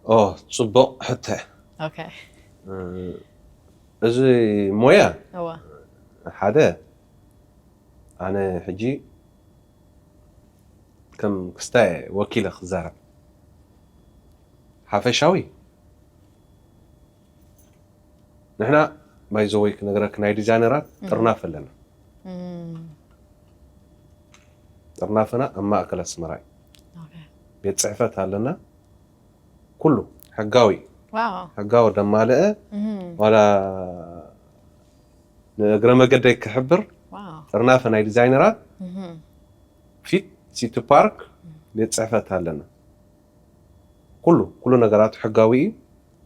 ኦ ፅቡቅ ሕተ Okay እ፣ እዚ ሞያ እወ ሓደ ኣነ ሕጂ ከም ክስታይ ወኪለ ክዛረብ ሓፈሻዊ ንሕና ባይዘወይ ክነግረክ ናይ ዲዛይነራት ጥርናፍ ኣለና እም፣ ጥርናፍና ኣብ ማእከል ኣስመራ እዩ okay ቤት ፅሕፈት ኣለና ኩሉ ሕጋዊ wow ሕጋዊ ደማልአ እም፣ ዋላ ንእግረ መገደይ ክሕብር wow ጥርናፈ ናይ ዲዛይነራት እም፣ ፊት ሲቲ ፓርክ ቤት ፅሕፈት ኣለና ኩሉ ኩሉ ነገራቱ ሕጋዊ እዩ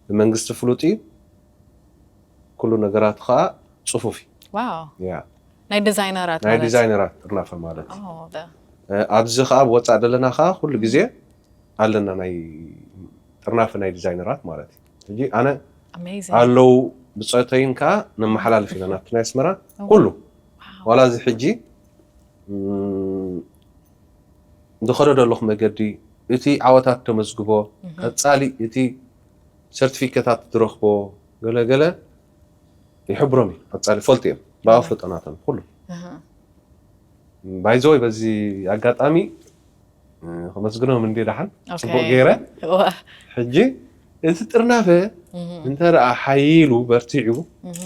ብመንግስቲ ፍሉጥ እዩ ኩሉ ነገራቱ ከዓ ፅፉፍ እዩ wow ያ ናይ ዲዛይነራት ናይ ማለት ዲዛይነራት ጥርናፈ ማለት እዩ Oh, the- እ፣ ኣብዚ ከዓ ኣብ ወፃእ ዘለና ከዓ ኩሉ ግዜ ኣለና ናይ ጥርናፈ ናይ ዲዛይነራት ማለት እዩ ሕጂ ኣነ amazing ኣለዉ ብፆተይን ከዓ ነመሓላልፍ ኢና ናብቲ ናይ ኣስመራ ኩሉ ዋላ እዚ ሕጂ እም፣ ዝኸዶ ዘለኹ መገዲ እቲ ዓወታት ተመዝግቦ ቀፃሊ እቲ ሰርቲፊኬታት ዝረኽቦ ገለገለ ይሕብሮም እዩ ቀፃሊ ፈልጡ እዮም ብኣፍልጦ ናቶም ኩሉ እህ፣ ባይዘወይ በዚ ኣጋጣሚ እ፣ ከመስግኖም እንዲ ደሓን okay ፅቡቅ ገይረ እወ ሕጂ እቲ ጥርናፈ እህ፣ እንተ ደኣ ሓይሉ በርቲዑ እህ፣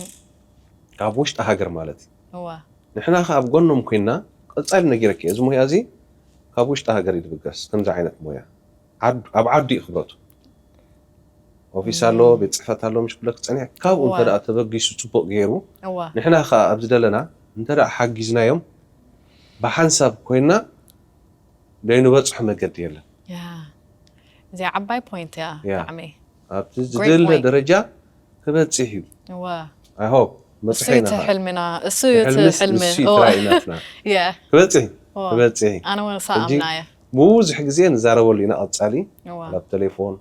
ካብ ውሽጢ ሃገር ማለት እዩ እወ ንሕና ከ ኣብ ጎኖም ኮይና ቀጻሊ ነጊረኪ እዚ ሞያ እዚ ካብ ውሽጢ ሃገር እዩ ዝብገስ ከምዚ ዓይነት ሞያ ዓድ- ኣብ ዓዲ እዩ ክብረቱ ኦፊስ ኣሎ ቤት ፅሕፈት ኣሎ ምሽ ክብለክ ፀኒሕ ካብኡ እዋ። እንተ ደኣ ተበጊሱ ፅቡቅ ገይሩ እዋ ንሕና ከ ኣብዚ ዘለና እንተ ደኣ ሓጊዝናዮም ብሓንሳብ ኮይና ደይንበፅሖ መገዲ የለን ያ እዚኣ ዓባይ point እያ ያ። ብጣዕሚ ኣብቲ Great ዝድለ point. ደረጃ ክበፅሕ እዩ እዋ I hope እሱ በፅሐ እዩ ኢና እቲ ኸዓ። ሕልምና እሱ እዩ እቲ ሕልምስ ሕልሚ እሱ እዩ እዋ። ትራይ ናትና ያ ክበፅሕ እዩ እዋ። ክበፅሕ እዩ ኣነ እውን ሕጂ ሰኣምና እየ ብዙሕ ግዜ ንዛረበሉ ኢና ቀፃሊ እዋ ኣብ ቴሌፎን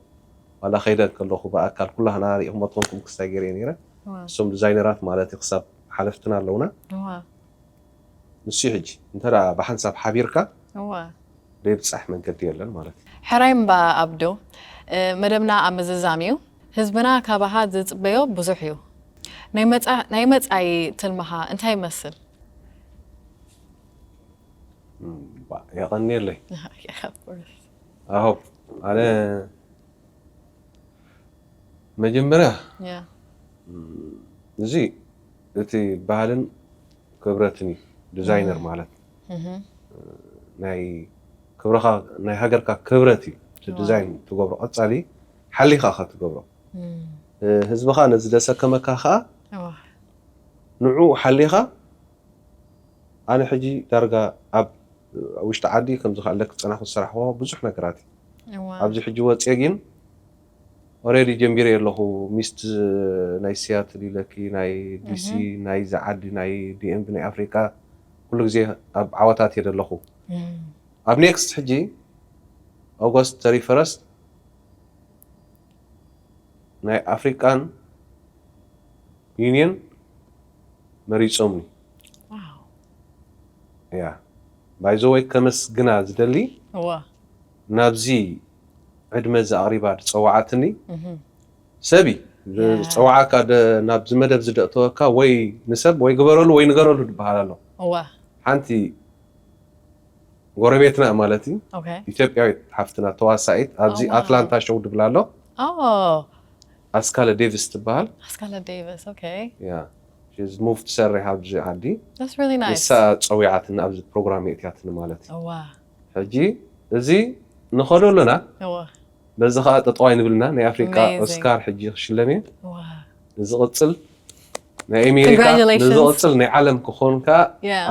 ዋላ ከይደ ከለኹ ብኣካል ኩላህና ሪእኹም ትኾንኩም ክስታይ ገይረ ነይረ እዋ እሶም ዲዛይነራት ማለት እዩ ክሳብ ሓለፍትና ኣለውና እዋ ንሱ ሕጂ እንተ ደኣ ብሓንሳብ ሓቢርካ እዋ ዘይብፃሕ መንገዲ የለን ማለት እዩ ሕራይ እምባ ኣብዱ እ፣ መደብና ኣብ ምዝዛም እዩ ህዝብና ካባኻ ዝፅበዮ ብዙሕ እዩ ናይ መፃ- ናይ መፃኢ ትልምኻ እንታይ ይመስል እም፣ ባ- የቐንየለይ Of course. ኣሆ ኣነ መጀመርያ ያ እዚ እቲ ባህልን ክብረትን እዩ ዲዛይነር ማለት እህ፣ ናይ ክብረኻ ናይ ሃገርካ ክብረት እዩ እቲ ዋው። ዲዛይን ትገብሮ ቀፃሊ ሓሊኻ ኻ ትገብሮ እም፣ እ፣ ህዝብኻ ነዚ ዘሰከመካ ኸዓ እዋ፣ ንዕኡ ሓሊኻ ኣነ ሕጂ ዳርጋ ኣብ ውሽጢ ዓዲ ከምዚ ከለክ ዝጸናኹ ዝሰራሕዎ ብዙሕ ነገራት እዩ። ኣብዚ ሕጂ ወጽየ ግን ኦሬዲ ጀሚረ ኣለኹ። ሚስት ናይ ሲያትል ኢለኪ፣ ናይ ዲሲ፣ ናይ ዛ ዓዲ፣ ናይ ዲኤምቪ፣ ናይ ኣፍሪቃ፣ ኩሉ ግዜ ኣብ ዓወታት እየ ዘለኹ። ኣብ ኔክስት ሕጂ ኦገስት ተሪ ፈረስት ናይ ኣፍሪቃን ዩኒየን መሪጾምኒ። ያ ባይዘወይ ከመስግና ዝደሊ ናብዚ ዕድመ እዚ ኣቕሪባ ዝጸዋዓትኒ ሰብ እዩ። ዝጸዋዓካ ናብዚ መደብ ዝደእተወካ ወይ ንሰብ ወይ ግበረሉ ወይ ንገረሉ ዝበሃል ኣሎ። ሓንቲ ጎረቤትና ማለት እዩ፣ ኢትዮጵያዊት ሓፍትና ተዋሳኢት ኣብዚ ኣትላንታ ሾው ድብላ ኣሎ። ኣስካለ ዴቪስ ትበሃል። ኣስካለ ዴቪስ። ያ ሙቭ ትሰርሕ ኣብዚ ዓዲ። ንሳ ጸዊዓትና ኣብዚ ፕሮግራም የእትያትኒ ማለት እዩ። ሕጂ እዚ ንኸዶ ኣለና። በዚ ከዓ ጠጠዋይ ንብልና ናይ ኣፍሪቃ ኦስካር ሕጂ ክሽለም እየ። ንዝቕጽል ናይ ኣሜሪካ፣ ንዝቕጽል ናይ ዓለም ክኾንካ።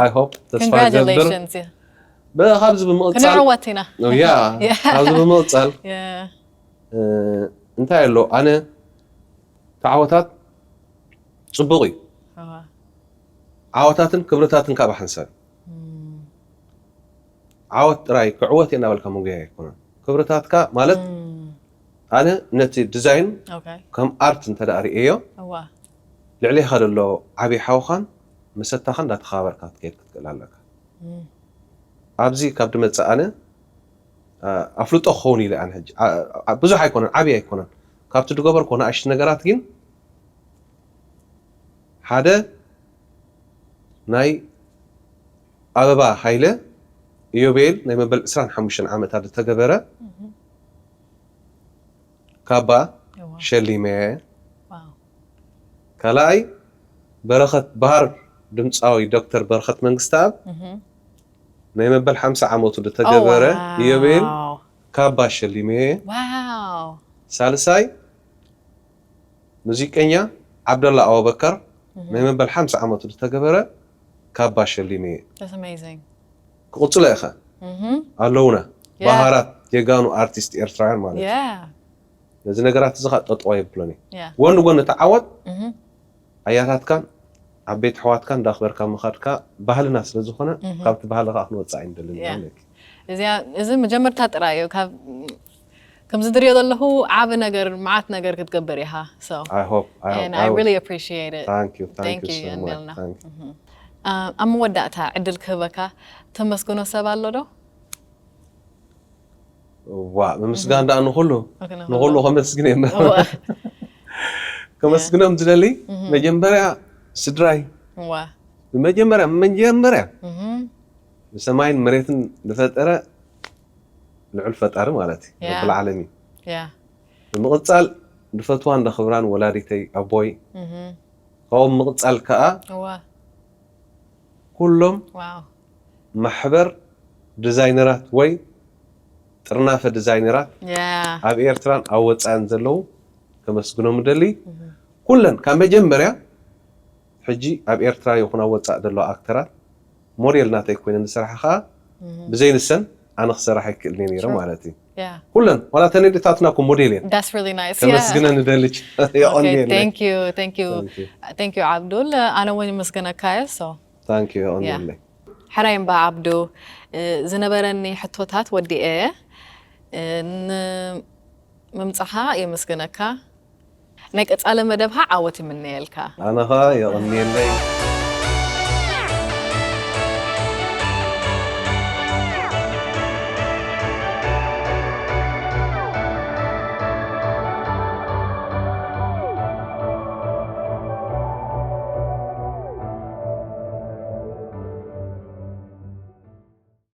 ኣይ ሆፕ፣ ተስፋ ገብር። ካብዚ ብምቕጻል ካብዚ ብምቕጻል እንታይ ኣሎ፣ ኣነ ተዓወታት ጽቡቕ እዩ። ዓወታትን ክብርታትን ካብ ሓንሳብ ዓወት ጥራይ ክዕወት እየ እናበልካ ምጉያይ ኣይኮነን። ክብርታትካ ማለት ኣነ ነቲ ዲዛይን ከም ኣርት እንተ ደኣ ርእየዮ፣ ልዕሌኻ ዘሎ ዓብዪ ሓውኻን መሰታኻን እንዳተኸባበርካ ክትከይድ ክትክእል ኣለካ። ኣብዚ ካብ ድመጽእ ኣነ ኣፍልጦ ክኸውን ኢለ ኣነ ሕጂ ብዙሕ ኣይኮነን፣ ዓብዪ ኣይኮነን፣ ካብቲ ዝገበርኮ ንኣሽቲ ነገራት ግን ሓደ ናይ ኣበባ ሃይለ ኢዮቤል ናይ መበል ዕስራን ሓሙሽተን ዓመታት ዝተገበረ ካባ ሸሊመ። ካልኣይ በረኸት ባህር፣ ድምፃዊ ዶክተር በረኸት መንግስተኣብ ናይ መበል ሓምሳ ዓመቱ ዝተገበረ ኢዮቤል ካባ ሸሊመ። ሳልሳይ ሙዚቀኛ ዓብደላ ኣቡበከር ናይ መበል ሓምሳ ዓመቱ ዝተገበረ ካባ ሸሊመ። ክቕጽሎ ኢኻ። ኣለውና ባህራት ጀጋኑ ኣርቲስት ኤርትራውያን ማለት እዩ። ነዚ ነገራት እዚ ኸኣ ጠጠዋ የብሎን እየ። ጎኒ ጎኒ ተዓወት ኣያታትካን ዓበይቲ ኣሕዋትካን እንዳኽበርካ ምኻድካ ባህልና ስለ ዝኾነ ካብቲ ባህሊ ኸኣ ክንወጽእ ኣይንደልን ኢና ንብለኪ። እዚ መጀመርታ ጥራይ እዩ። ከምዚ ዝሪኦ ዘለኹ ዓቢ ነገር፣ መዓት ነገር ክትገብር ኢኻ። I hope, I hope, I really appreciate it. Thank you, thank you so much. ኣብ መወዳእታ ዕድል ክህበካ ተመስግኖ ሰብ ኣሎ ዶ? ዋ፣ ምምስጋን ደኣ ንኹሉ ንኹሉ ከመስግን እየ። ከመስግኖም ዝደሊ መጀመርያ ስድራይ፣ ብመጀመርያ መጀመርያ ንሰማይን መሬትን ዝፈጠረ ልዑል ፈጣሪ ማለት እዩ፣ ረብል ዓለሚን። ብምቕጻል ዝፈትዋን ዘኽብራን ወላዲተይ፣ ኣቦይ፣ ካብኡ ብምቕጻል ከኣ ኩሎም ማሕበር ዲዛይነራት ወይ ጥርናፈ ዲዛይነራት ኣብ ኤርትራን ኣብ ወጻእን ዘለዉ ከመስግኖም እደሊ። ኩለን ካብ መጀመርያ ሕጂ ኣብ ኤርትራ ይኹን ኣብ ወጻእ ዘለዋ ኣክተራት ሞዴል ናተይ ኮይነን ዝሰርሓ ኸኣ ብዘይ ንሰን ኣነ ክሰርሕ ኣይክእልን እየ ነይረ ማለት እዩ። ኩለን ዋላ ተን ኣዴታትና እኮ ሞዴል እየን። That's really nice. ከመስግነን እደሊ። የቐንየለይ። Thank you, thank you, thank you ዓብዱል። ኣነ እውን ይመስገነካ እየ። So thank you፣ የቐንየለይ። ሕራይ እምባ ዓብዱ፣ ዝነበረኒ ሕቶታት ወዲኤ እየ። ንምምጻኻ የመስግነካ። ናይ ቀጻሊ መደብኻ ዓወት ይምነየልካ። ኣነ ኸኣ የቐንየለይ።